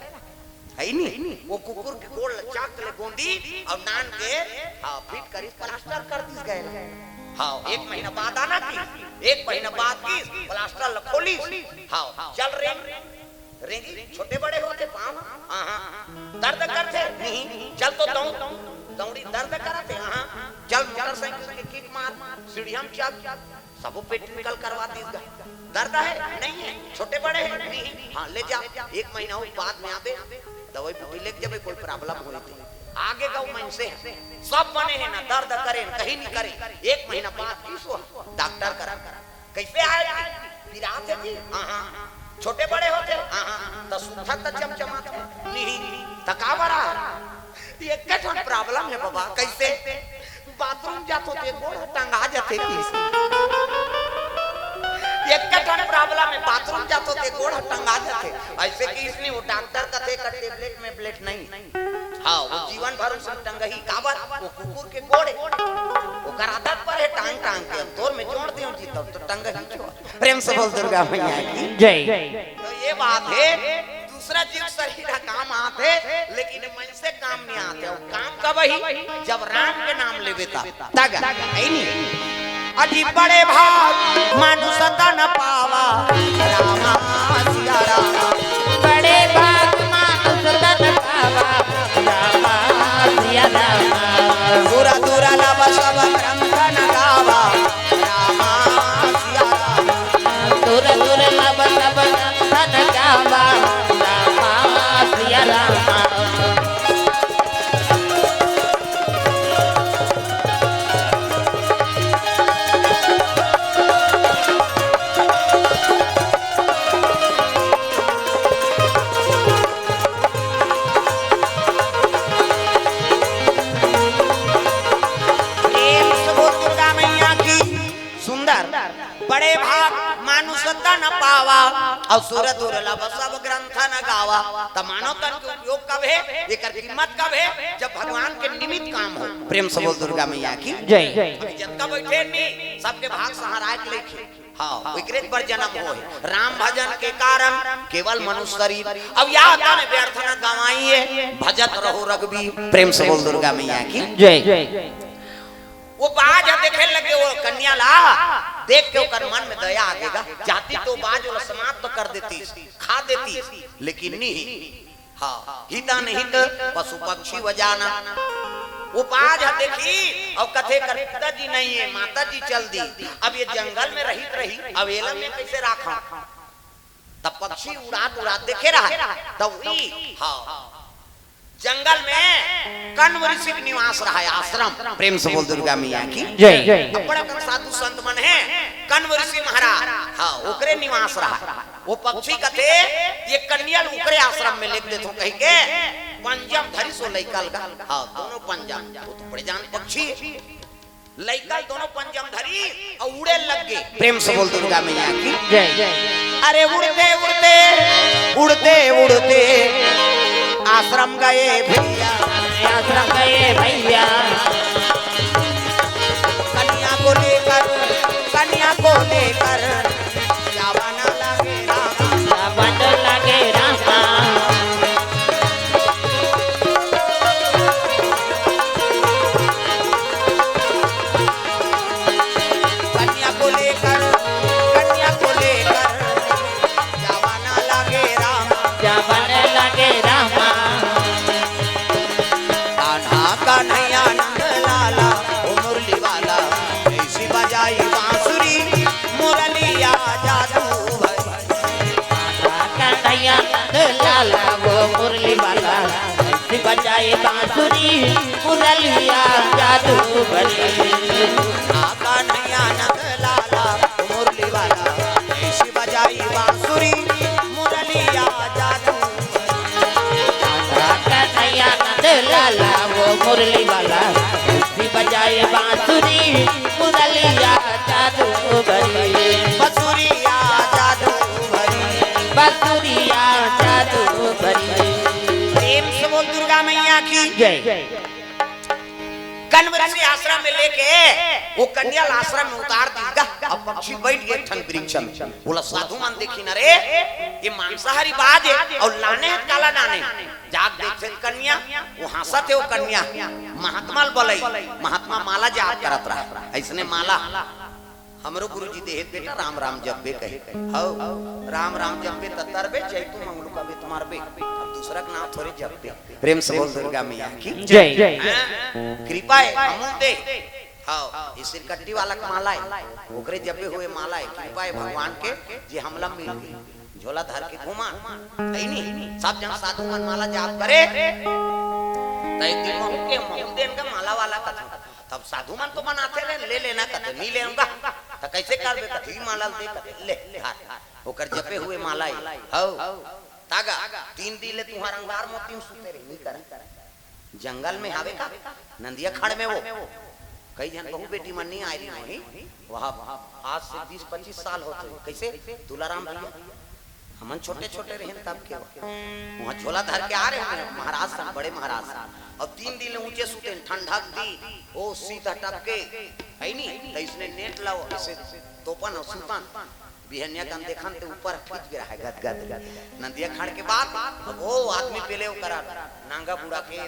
हे नी? वो कुकुर के गोड़ ल चाक ले गोंदी अउ नान के, हाँ, फिट करिस, प्लास्टर कर दिस गए। हाँ, एक महीना बाद आना की, एक महीना बाद की प्लास्टर ल खोलिस। हाँ, चल रे, रेंगी, छोटे बड़े होथे पाँव, हाँ, हाँ। दर्द करथे? नहीं। चल तो दौड़, दौड़ी दर्द करथे? हाँ। चल मोटरसाइकिल के किक मार, सीढ़िया में चल, सबो पेट निकल करवा दीस गा। दर्द हे? नहीं हे। छोटे बड़े हे? नहीं। हाँ, ले जा, एक महीना हो बाद में आबे, दवाई बूटी लेके जाबे, कोई प्रॉब्लम होई ते। आगे गऊ मनसे हे, सब बने हे ना, दर्द करे न, कहीं नहीं करे। एक महीना बाद किस वो डॉक्टर करा। कइसे आय जी? पिरात हे जी? हाँ, हाँ। छोटे बड़े होथे? हाँ, हाँ। त सुखत त चमचमात हे? नहीं। त काबर आ? एक ठन प्रॉब्लम हे बाबा। कइसे? बाथरूम जाथो ते गोड़ टंगा जाथे किस। एक ठन प्रॉब्लम हे, बाथरूम जाथो ते गोड़ टंगा जाथे। अइसे किस नहीं, वो डॉक्टर कथे का टेबलेट में ब्लेट नहीं। हाँ, वो जीवन भर उसमें टंगही। काबर? वो कुकुर के गोड़ हे। ओकर आदत पर हे टांग टांग के। अब तोर में जोड़ देव जी, तब तो टंगही जो। प्रेम से बोल दुर्गा मैया की। जय। तो ये बात हे, दूसरा जीव शरीर का काम आथे, लेकिन मनसे काम नहीं आथे। वो काम कब ही? जब राम के नाम लेबे ता। तग, हे नी? अजी बड़े भाग मानुष तन पावा, रामा सिया रामा। बड़े भाग मानुष तन पावा, रामा सिया रामा। दूरा दूरा लब सब ग्रंथन का, मानुष तन पावा, अउ सुर दुर्लभ सब ग्रंथ न गावा। त मानव तन के उपयोग कब हे, एकर कीमत कब हे? जब भगवान के निमित्त काम हो। प्रेम से बोल दुर्गा मैया की जय। अभी जतका बैठे नी, सबके भाग सहाराय के लेखे। हाँ, विकृत पर जन्म होय। राम भजन के कारण केवल मनुष्य शरीर। अब या तन व्यर्थ न गवाइए, भजत रहो रघुबीर। प्रेम से बोल दुर्गा मैया की जय। वो बाज ह देखे लगे, वो कन्या ला देख के ओकर मन में दया आ गेगा। जाती तो बाज ओला समाप्त कर देती, खा देती, लेकिन नहीं। हाँ, हित अनहित पशु पक्षी व जाना। वो बाज ह देखी, अब कथे कर पिताजी नहीं है, माता जी चल दी। अब ये जंगल में रहित रही, अब एला मैं कैसे राखा? तब पक्षी उड़ात उड़ात देखे रहा, तब वही, हाँ, जंगल में कण्व ऋषि के निवास रहा है, आश्रम। प्रेम से बोल दुर्गा मैया की जय। अब बड़ा कन साधु संत मन है, कण्व ऋषि महाराज, हाँ, ओकरे निवास रहा। वो पक्षी कथे, ये कन्या ल ओकरे आश्रम में लेग देथो कहि के, पंजम धरी सो लइका लगा। हाँ, दोनों पंजम, वो तो बड़े जान पक्षी है। लइका दोनों पंजम धरी अउ उड़े लग गे। प्रेम से बोल दुर्गा मैया की जय। अरे उड़ते उड़ते, उड़ते उड़ते आश्रम गए भैया। आश्रम गए भैया। कन्या को लेकर, कन्या को लेकर जावन लगे रामा। जावन लगे रामा। कन्या को लेकर, कन्या को लेकर जावन लगे रामा। जावन लगे रामा। कान्हा कन्हैया नंद लाला, ओ मुरली वाला, कैसी बजाई बांसुरी, मुरलिया जादू भरी। कन्हैया नंद लाला वो मुरली वाला, कैसे बजाए बांसुरी, मुरलिया जादू भरी। आ कन्हैया नंद लाला मुरली वाला, कैसे बजाई बांसुरी, मुरलिया जादू। आ कन्हैया नंद लाला वो मुरली वाला, कैसे बजाए बांसुरी, मुरलिया जादू भरी। बसुरिया जादू भरी। बसुरिया जादू भरी। प्रेम से बोल दुर्गा मैया की जय। कण्व ऋषि आश्रम में लेके वो कन्या ला आश्रम में उतार दीस गा। अब पक्षी बैठ गे एक ठन वृक्ष में। बोला, साधु मन देखिन रे, ये मांसाहारी बाज हे अउ लाने हे काला दाने। जाग देखथे कन्या, वो हंसत हे वो कन्या। महात्मा ल बलई, महात्मा माला जाप करत रहा। अइसने माला हमरो गुरुजी देहे बेटा, राम राम जपबे कहे। हौ, राम राम जपबे त तरबे, चैतू मंगलू का बेत मारबे। अब दूसरा के नाम थोड़े जपबे। प्रेम से बोल दुर्गा मैया की जय। हाँ, कृपा हे, हमू दे। हौ, ये सिरकट्टी वाला के माला हे, ओकरे जपे हुए माला हे। कृपा हे भगवान के जे हमला मिल गई। झोला धर के घूमा, है नी? सब जन साधु मन माला जाप करे, त एक दिन महू के, महू देन का माला वाला कथा। तब साधु मन तो बनाथे रहे, ले लेना कथे, नी लेंव गा। त कैसे करबे कथे, ई माला दे कथे, ले, ले, हाथ। ओकर जपे हुए माला हे, हौ। तागा, तीन दिन ले तुंहर अंगार मोती में सुते रही, नी करा। जंगल में हावे का? नंदिया खड़ में वो। कई झन बहू बेटी मन नी आए रही होही। वहाँ आज से बीस पच्चीस साल होत होही। कैसे? तुलाराम भैया। हमन छोटे-छोटे रहेन तब के। वहाँ झोला धर के आ रहे हैं महाराज सन, बड़े महाराज सन। अब तीन दिन ले ऊंचे सुतेन, ठंडक दी, ओ शीत टपके, है नी? त इसने नेट लाओ, इसे तोपन अउ सुतन। बिहनिया कन देखन ते ऊपर खींच गिरा है गदगद। नंदिया खड़ के बाद, अब ओ आदमी पेले ओकरा, नांगा बूढ़ा के,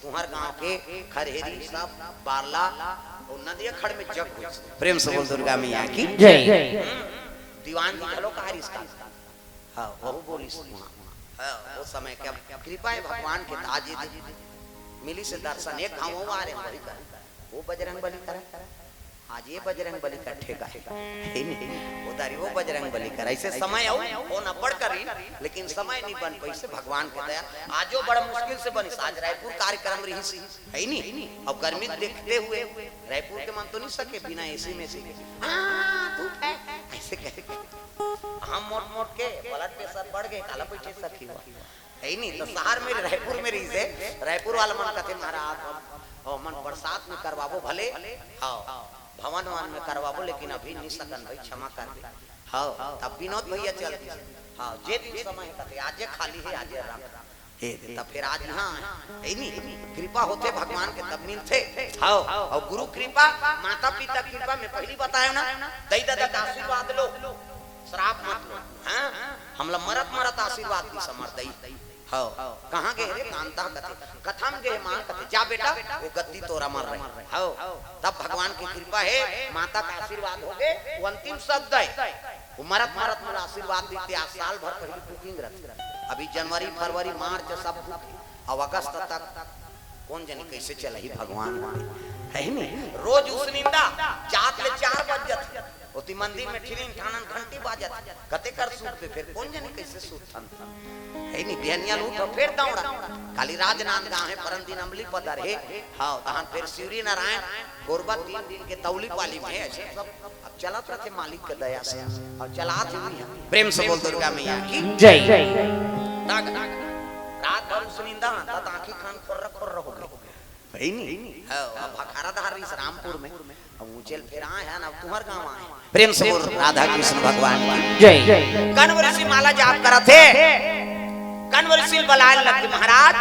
तुंहर गांव के, खरहेरी सब, बारला, ओ नंदिया खड़ में जग होइस। प्रेम से बोल दुर्गा मैया की जय। हम्म, दीवान जी घलो कहा रिस का। हाँ, वहू बोलिस वहाँ। हाँ, वो समय के अब कृपा हे भगवान के, त आज ये दे-, मिलिस दर्शन, एक घाव वो आ रहे हैं, वही कर। वो बजरंग बली करा। आज ये बजरंग बली का ठेका हे। हे नहीं, वो दारी वो बजरंग बली करा। ऐसे समय आओ, वो न पढ़ करी, लेकिन समय नहीं बन पाइस भगवान के दया। आजो बड़ा मुश्किल से बनिस, आज रायपुर कार्यक्रम रहिस, है नहीं? अब गर्मी देखते हुए रायपुर के मन तो नहीं सके बिना एसी में से। हाँ, धूप है, ऐसे कहे। हम मोट मोट के blood pressure बढ़ गे, काला बैठे सखी हुआ। है नी, त शहर में, रायपुर में रहिसे, रायपुर वाला मन कथे, "महाराज, हम, हमन बरसात में करवाबो भले, हाँ, भवन वन में करवाबो, लेकिन अभी नी सकन भाई, क्षमा कर दे।" हव, तब विनोद भैया चल दिस। हव, जे दिन समय हे कथे, आजे खाली हे, आजे रख। हे, तब फिर आज इहाँ आए। हे नी? कृपा होथे भगवान के तब मिलथे। हव, अउ गुरु कृपा, माता पिता कृपा, मैं पहिली बताएंव ना, दई ददा के आशीर्वाद लो, श्राप मत लो। हाँ? हमला मरत मरत आशीर्वाद दिस हमर दई। हव, कहाँ गे रे कांता कथे, कथा म गे माँ कथे, जा बेटा, वो गद्दी तोर अमर रही। हव, तब भगवान के कृपा हे, माता के आशीर्वाद होगे, वो अंतिम शब्द हे। वो मरत मरत मोला आशीर्वाद दिस, आज साल भर पहिली booking रथे। अभी जनवरी, फरवरी, मार्च सब book हे। अब अगस्त तक कोन जनी कइसे चलही भगवान, हे नी? रोज उसनिंदा, जात ले चार बज जाथे। ओती मंदिर में ठिनिन ठानन घंटी बाजत, कते कर सूतबे, फेर कोन जनी कइसे सूतथन। हे नी, बिहनिया ल उठ, फेर दौड़ा। काली राजनांदगांव हे, परन दिन अमली पदर हे, हव, तहन फेर शिवरी नारायण, कोरबा तीन दिन के तौली पाली में हे, अइसे सब अब चलत रथे मालिक के दया से, अउ चलात हे भी हे। प्रेम से बोल दुर्गा मैया की जय। रात भर उसनिंदा, त आँखी कान खोर्र खोर्र होगे। हे नी? हव, अब भखारा धार रहिस रामपुर में, अब ऊँचे ल फेर आए हन, अब तुंहर गाँव आए। प्रेम से बोल राधा कृष्ण भगवान की जय। कण्व ऋषि माला जाप करत हे, कण्व ऋषि ल बलाए लगे, महाराज,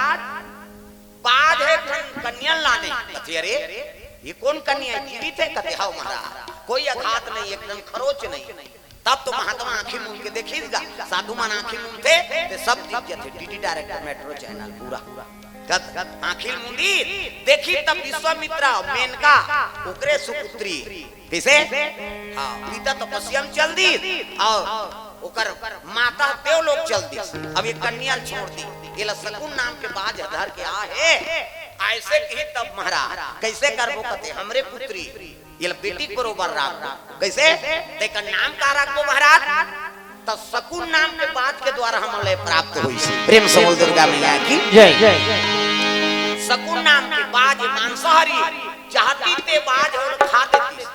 बाज हे, एक ठन कन्या ल लाने। कथे, अरे, ये कोन कन्या हे? जीवित हे? कथे, हव महाराज, कोई आघात नहीं, एकदम खरोच नहीं। तब तो महात्मा आँखी मूंद के देखिस गा, साधु मन आँखी मूंदथे, ते सब दिख जथे। डीडी डायरेक्टर मेट्रो चैनल पूरा। कब आँखी मूंदी, देखिस तब विश्वामित्र, मेनका, ओकरे सुपुत्री। कइसे? हाँ, पिता तपस्या में चल दिस, अउ ओकर माता देवलोक चल दिस। अब ये कन्या ल छोड़ दिस, एला सकुन नाम के बाज धर के आ हे। अइसे कही तब महाराज, कइसे करबो कथे, हमरे पुत्री, एला बेटी के बरोबर राखबो। कइसे? तेकर नाम का राखबो महाराज? त सकुन नाम के बाज के द्वारा हमन ल प्राप्त होइस। प्रेम से बोल दुर्गा मैया की जय। सकुन नाम के बाज मांसाहारी, चाहतिस ते बाज ओला खा देतिस।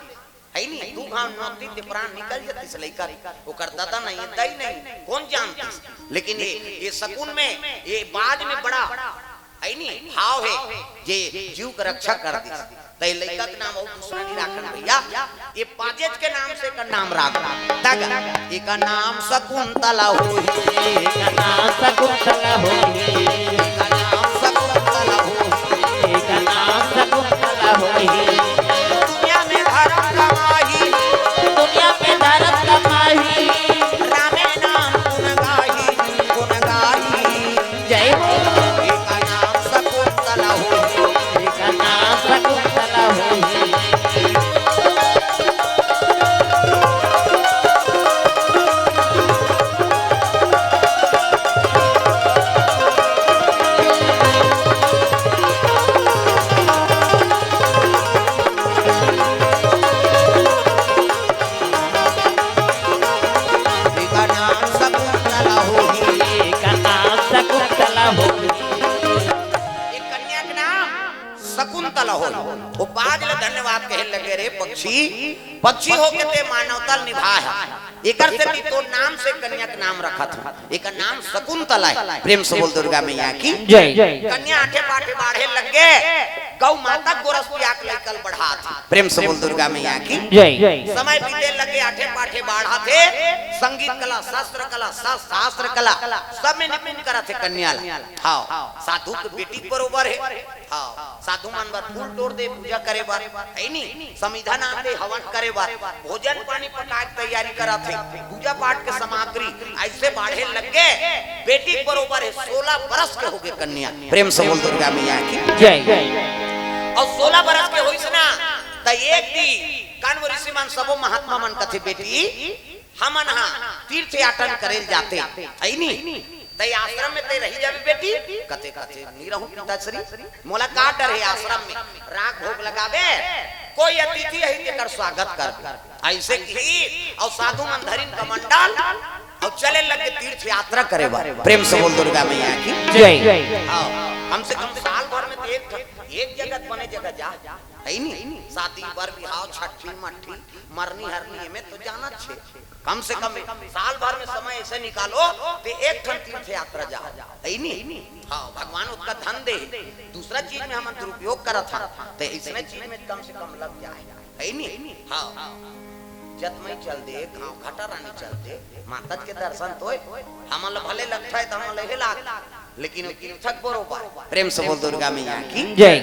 हे नी? दू घांव नोचतिस ते प्राण निकल जतिस लइका। ओकर ददा नहीं, दई नहीं, कोन जानतिस? लेकिन ये, ये सकुन में, ये बाज में बड़ा हे नी, भाव हे, जे जीव के रक्षा कर दिस। त ए लइका के नाम अउ दूसरा नहीं राखन भैया, ए बाजेच के नाम से एकर नाम राख। तग, एकर नाम शकुंतला होही। एकर नाम शकुंतला होही। एकर नाम शकुंतला होही। एकर नाम शकुंतला होही। दुनिया में धरम कमाही। दुनिया में धरम कमाही। रामे नाम गुण गाही, गुण गाही। जय हो। एकर नाम शकुंतला होही। एकर नाम शकुंतला होही। एकर नाम शकुंतला होही। एकर नाम शकुंतला होही। ए कन्या के नाम शकुंतला होही। ओ बाज ल धन्यवाद कहे लगे, रे पक्षी, पक्षी होके ते मानवता ल निभाए हस। एकर सेती तोर नाम से कन्या के नाम रखत हन। एकर नाम शकुंतला हे। प्रेम से बोल दुर्गा मैया की जय। कन्या आठे पाठे बाढ़े लग गे, गौ माता गोरस पिया के लइका ल बढ़ात हे। प्रेम से बोल दुर्गा मैया की जय। समय बीते लगे, आठे पाठे बाढ़त हे, संगीत कला, शस्त्र कला, शस-, शास्त्र कला, सब में निपुण करत हे कन्या ल। हाँ, साधु के बेटी के बरोबर हे। हाँ, साधु मन बर फूल टोर दे पूजा करे बर, हे नी? समिधा नाम दे हवन करे बर, भोजन पानी पकाए के तैयारी करत हे, पूजा पाठ के सामग्री अइसे बाढ़े लग गे, बेटी के बरोबर हे, सोलह बरस के होगे कन्या। प्रेम से बोल दुर्गा मैया की जय। अउ सोलह बरस के होइस ना, त एक दिन कण्व ऋषि मन सबो महात्मा मन कथे, बेटी, हमन हा तीर्थ याटन करे ल जाते, हे नी? त ए आश्रम में ते रहि जाबे बेटी? कथे, कथे, नी रहूं पिताश्री, मोला का डर हे आश्रम में? राग भोग लगाबे, कोई अतिथि आही तेकर स्वागत करबे। अइसे कही, अउ साधु मन धरिन कमंडल, अउ चले लगे तीर्थ यात्रा करे बर। प्रेम से बोल दुर्गा मैया की जय। हाँ, कम से कम साल भर में तो एक, एक जगह बने जगह जा। हे नी? शादी बर बिहाव, छट्ठी मट्ठी, मरनी हरनी, एमे तो जानत छे। कम से कम साल भर में समय अइसे निकालो, ते एक ठन तीर्थ यात्रा जाओ। हे नी? हाँ, भगवान ओतका धन दे, दूसरा चीज में हमन दुरुपयोग करत हन, ते अइसने चीज में कम से कम लग जाए। हे नी? हाँ। जतमई चल दे, गांव घाटा रानी चल दे, माता के दर्शन तो होय। हमन ल भले लगथे त हमन ल हे लाग, लेकिन ओ तीर्थक बरोबर। प्रेम से बोल दुर्गा मैया की जय।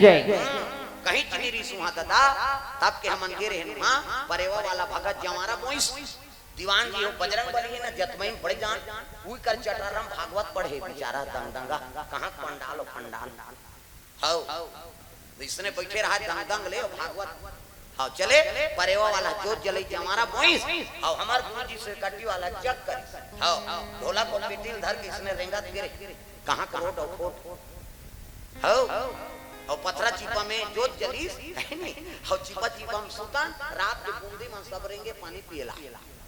कहीं चली रही सुहा दादा, तब के हमन गे रहे वहां, परेवा वाला भगत जवारा बोइस, दीवान जी हो बजरंग बली हे ना, जतमई बड़े जान, उही कर चटराम भागवत पढ़े बेचारा दंग दंगा, कहाँ पंडाल हो पंडाल। हव, इसने बैठे रहा दंग दंग ले भागवत। हव, चले परेवा वाला जोत जलई जवारा बोइस। हव, हमर गुरु जी से कट्टी वाला जग करिस। हव, ढोलक अउ पेटी ल धर के इसने रेंगत गे रहे। कहाँ करोट अउ खोट। हव, अउ पथरा चिपा में जोत जलिस, है नी? हव, चिपा चिपा में सुतन, रात के बूंदी मन सब रेंगे पानी पियला।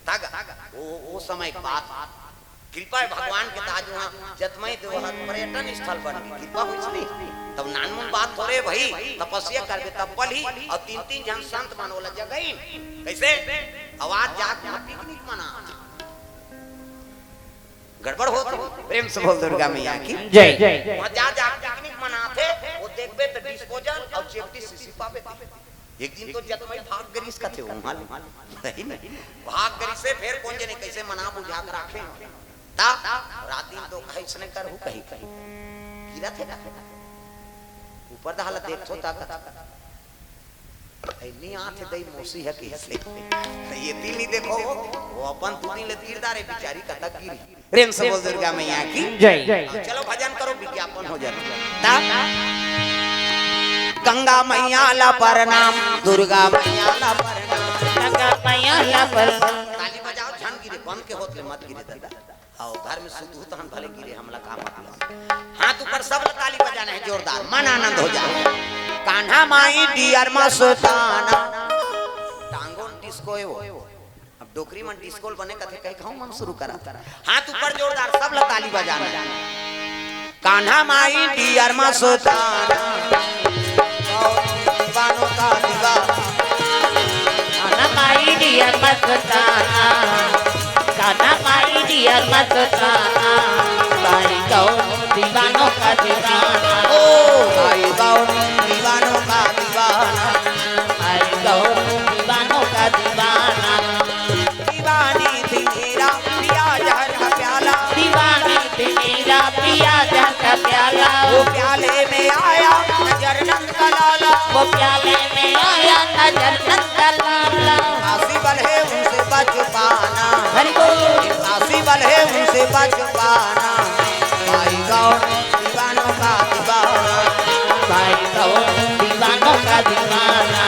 तग, ओ, ओ समय के बात। कृपा हे भगवान के, त आज उहाँ जतमई देवहर पर्यटन स्थल बन गे। कृपा होइस नी, तब नानमुन बात थोरे भई, तपस्या करबे तब पलही, अउ तीन तीन झन संत मन ओला जगइन। कइसे? अउ आज जाके उहाँ पिकनिक मना। गड़बड़ होत हे। प्रेम से बोल दुर्गा मैया की जय। उहाँ जा, जा पिकनिक मनाथे, ओ देखबे त disposal अउ चेपटी सीसी पाबे। एक दिन तो जतमई भाग गे रिहिस कथे, ओ मालूम, सही नहीं? भाग गे रिहिसे, फेर कोन जने कइसे मना बुझा के राखे। ता रात दिन तो कहे इसने करहू कही कही। गिरत हे ना। ऊपर दहा ला देखथो ता कथा। ऐ नी आथे दई मौसी ह कइसे। ये तीन ही देखो, वो अपन दू दिन ले तीर डारे बिचारी कतक गिरी। प्रेम से बोल दुर्गा मैया की जय। चलो भजन करो, विज्ञापन हो जाता। गंगा मैया ला प्रणाम, दुर्गा मैया ला प्रणाम। गंगा मैया ला प्रणाम। ताली बजाओ, झन गिरे, बंद के होत ले मत गिरे दादा। आओ, घर में सुतहू तहन भले गिरे, हमला का मतलब। हाथ ऊपर, सब ताली बजाना है जोरदार, मन आनंद हो जाए। कान्हा माई डियर मस्ताना। टांगो डिस्को है वो। अब डोकरी मन डिस्को ल बने कथे, कहे कहूं मन शुरू करा। हाथ ऊपर जोरदार, सब ला ताली बजाना। कान्हा माई डियर मस्ताना, दीवानों का दीवाना। कान्हा माई डियर मस्ताना, कान्हा माई डियर मस्ताना, भाई गौर दीवानों का दीवाना। ओ भाई गौर दीवानों का दीवाना, भाई गौर दीवानों का दीवाना। दीवानी थी मेरा पिया जहर का प्याला। दीवानी थी मेरा पिया जहर का प्याला। वो प्याले में आया नजर नंद का लाला। वो प्याले में आया नजर नंद का लाला। काशी वाले उनसे बच पाना। हरि बोल। काशी वाले उनसे बच पाना। भाई गौर दीवानों का दीवाना। भाई गौर दीवानों का दीवाना।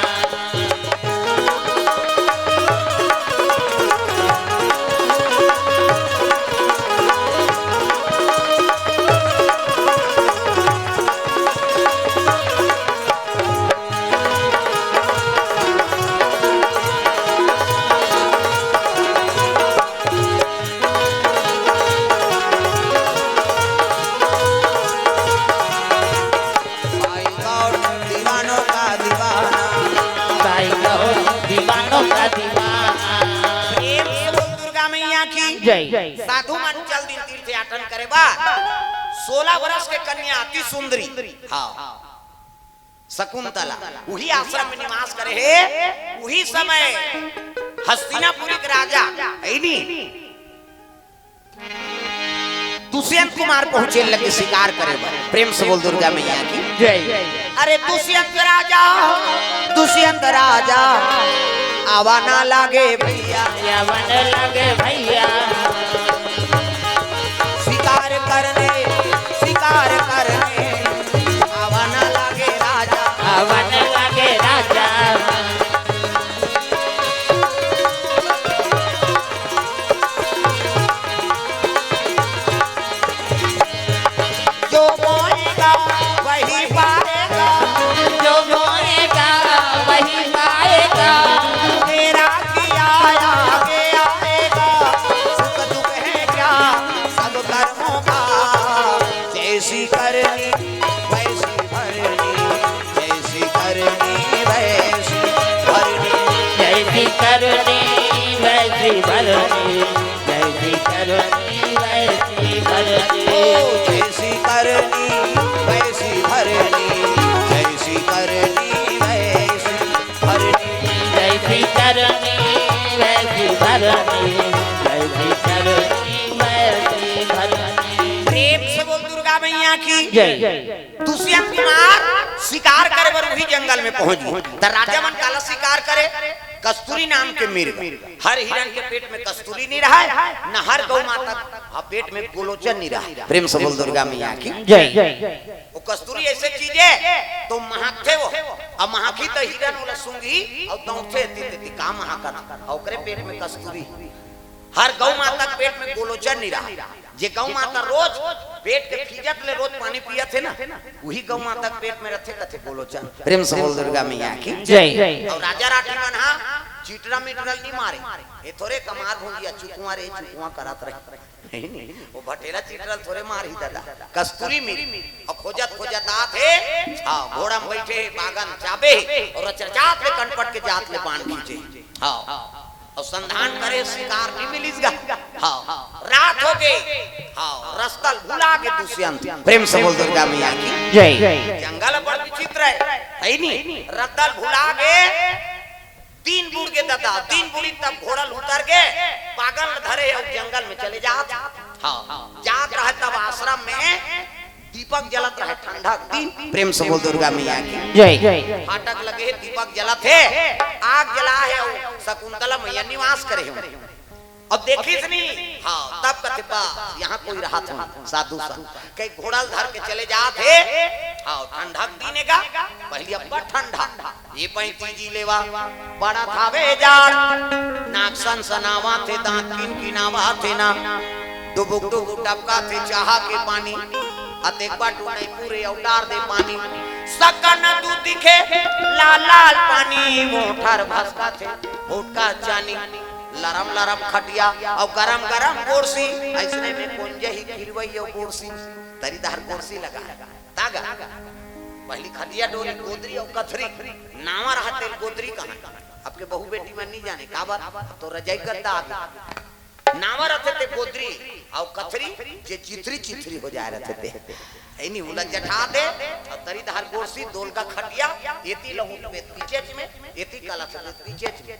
भाई गौर दीवानों का दीवाना। भाई गौर दीवानों का दीवाना। प्रेम से बोल दुर्गा मैया की जय। साधु मन चल दिन तीर्थयाटन करे बर। सोलह बरस के कन्या अति सुंदरी। हाँ। शकुंतला। उही आश्रम में निवास करे हे। उही समय हस्तिनापुरी के राजा, है नी? दुष्यंत कुमार पहुंचे लगे शिकार करे बर। प्रेम से बोल दुर्गा मैया की जय। अरे दुष्यंत राजा, दुष्यंत राजा, आवा ना लागे भैया। आवा ना लागे भैया। शिकार करने, शिकार करने, आवा ना लागे राजा। आवा ना लागे राजा। जो बोएगा वही पाएगा। जो बोएगा वही पाएगा। तेरा किया आगे आएगा। सुख प्रेम से बोल दुर्गा मैया की। जय। दुष्यंत कुमार शिकार करे बर उही जंगल में पहुंच गे। त राजा मन काला शिकार करे? कस्तूरी नाम के मिर्ग। हर हिरन के पेट में कस्तूरी नइ रहय, न हर गौ माता के पेट में गोलोचन नइ रहय। प्रेम से बोल दुर्गा मैया की। जय। वो कस्तूरी ऐसे चीज हे, तो महकथे वो। अब महकही त हिरन ओला सूंघही अउ दौड़थे, एती तेती का महकत, अउ ओकरे पेट में कस्तूरी। हर गौ माता के पेट में गोलोचन नइ रहय। जे गौ माता रोज पेट के फिजत ले रोज पानी पियत हे ना, उही गौ माता के पेट में रथे, कथे गोलोचन। प्रेम से बोल दुर्गा मैया की। जय। अउ राजा राठी मन हा चिटरा मिटरल नइ मारे। ए थोरे कमार भुंजिया चुकुआ रे चुकुआ करत रहे। नहीं, नहीं, वो भटेरा चिटरल थोरे मारही दादा। कस्तूरी मिर्ग। अउ खोजत खोजत आत हे। हाँ, घोड़ा में बैठे हे, बागन चाबे हे, अउ रचरचात ले कनपट के जात ले बाण खींचे। हाँ। अउ संधान करे, शिकार नइ मिलिस गा। हाँ। रात हो गे। हाँ, रस्तल भुला गे दुष्यंत। प्रेम से बोल दुर्गा मैया की। जय। जंगल बड़ विचित्र हे, हे नी? रस्तल भुला गे। दिन बुड़ गे दादा, दिन बुड़ी तब घोड़ा ल उतर गे, बागन ल धरे हे अउ जंगल में चले जात। हाँ, जात रहय तब आश्रम में दीपक जलत रहय ठंडा के दिन। प्रेम से बोल दुर्गा मैया की। जय। फाटक लगे हे, दीपक जलत हे, आग जला हे अउ शकुंतला मैया निवास करे हे। अब देखिस नी, हाँ, तब कथे बा, यहाँ कोई रहत हे, साधु संत। कई घोड़ा ल धर के चले जात हे, हाँ, ठंडा के दिन हे गा, पहिली अब्बड़ ठंडा। ये पैंती जी लेवा, बड़ा थावे जाड़, नाक सनसनावत हे, दांत किनकिनावत हे ना, डुबुक डुबुक टपकत हे चाहा के पानी, अतेक बाटू नइ पूरे अउ डार दे पानी, सकन दू दिखे लाल लाल पानी, मोठर भसकत हे, फुटका चानी, लरम लरम खटिया अउ गरम गरम गोरसी, अइसने में कोन जही खिरवई अउ गोरसी, तरी धार गोरसी लगा हे। तागा, पहिली खटिया डोरी, गोदरी अउ कथरी, नावा रहत तेल गोदरी कहन। अब के बहू बेटी मन नइ जाने, काबर? अब तो रजाई गद्दा आ गे। नावा रहत ते गोदरी अउ कथरी, जे चिथरी चिथरी हो जाय रहत ते। हे नी, ओला जठा दे, अउ तरी धार गोरसी, दोलगा खटिया, एती लहुट में पीछेच में, एती कलश में पीछेच में।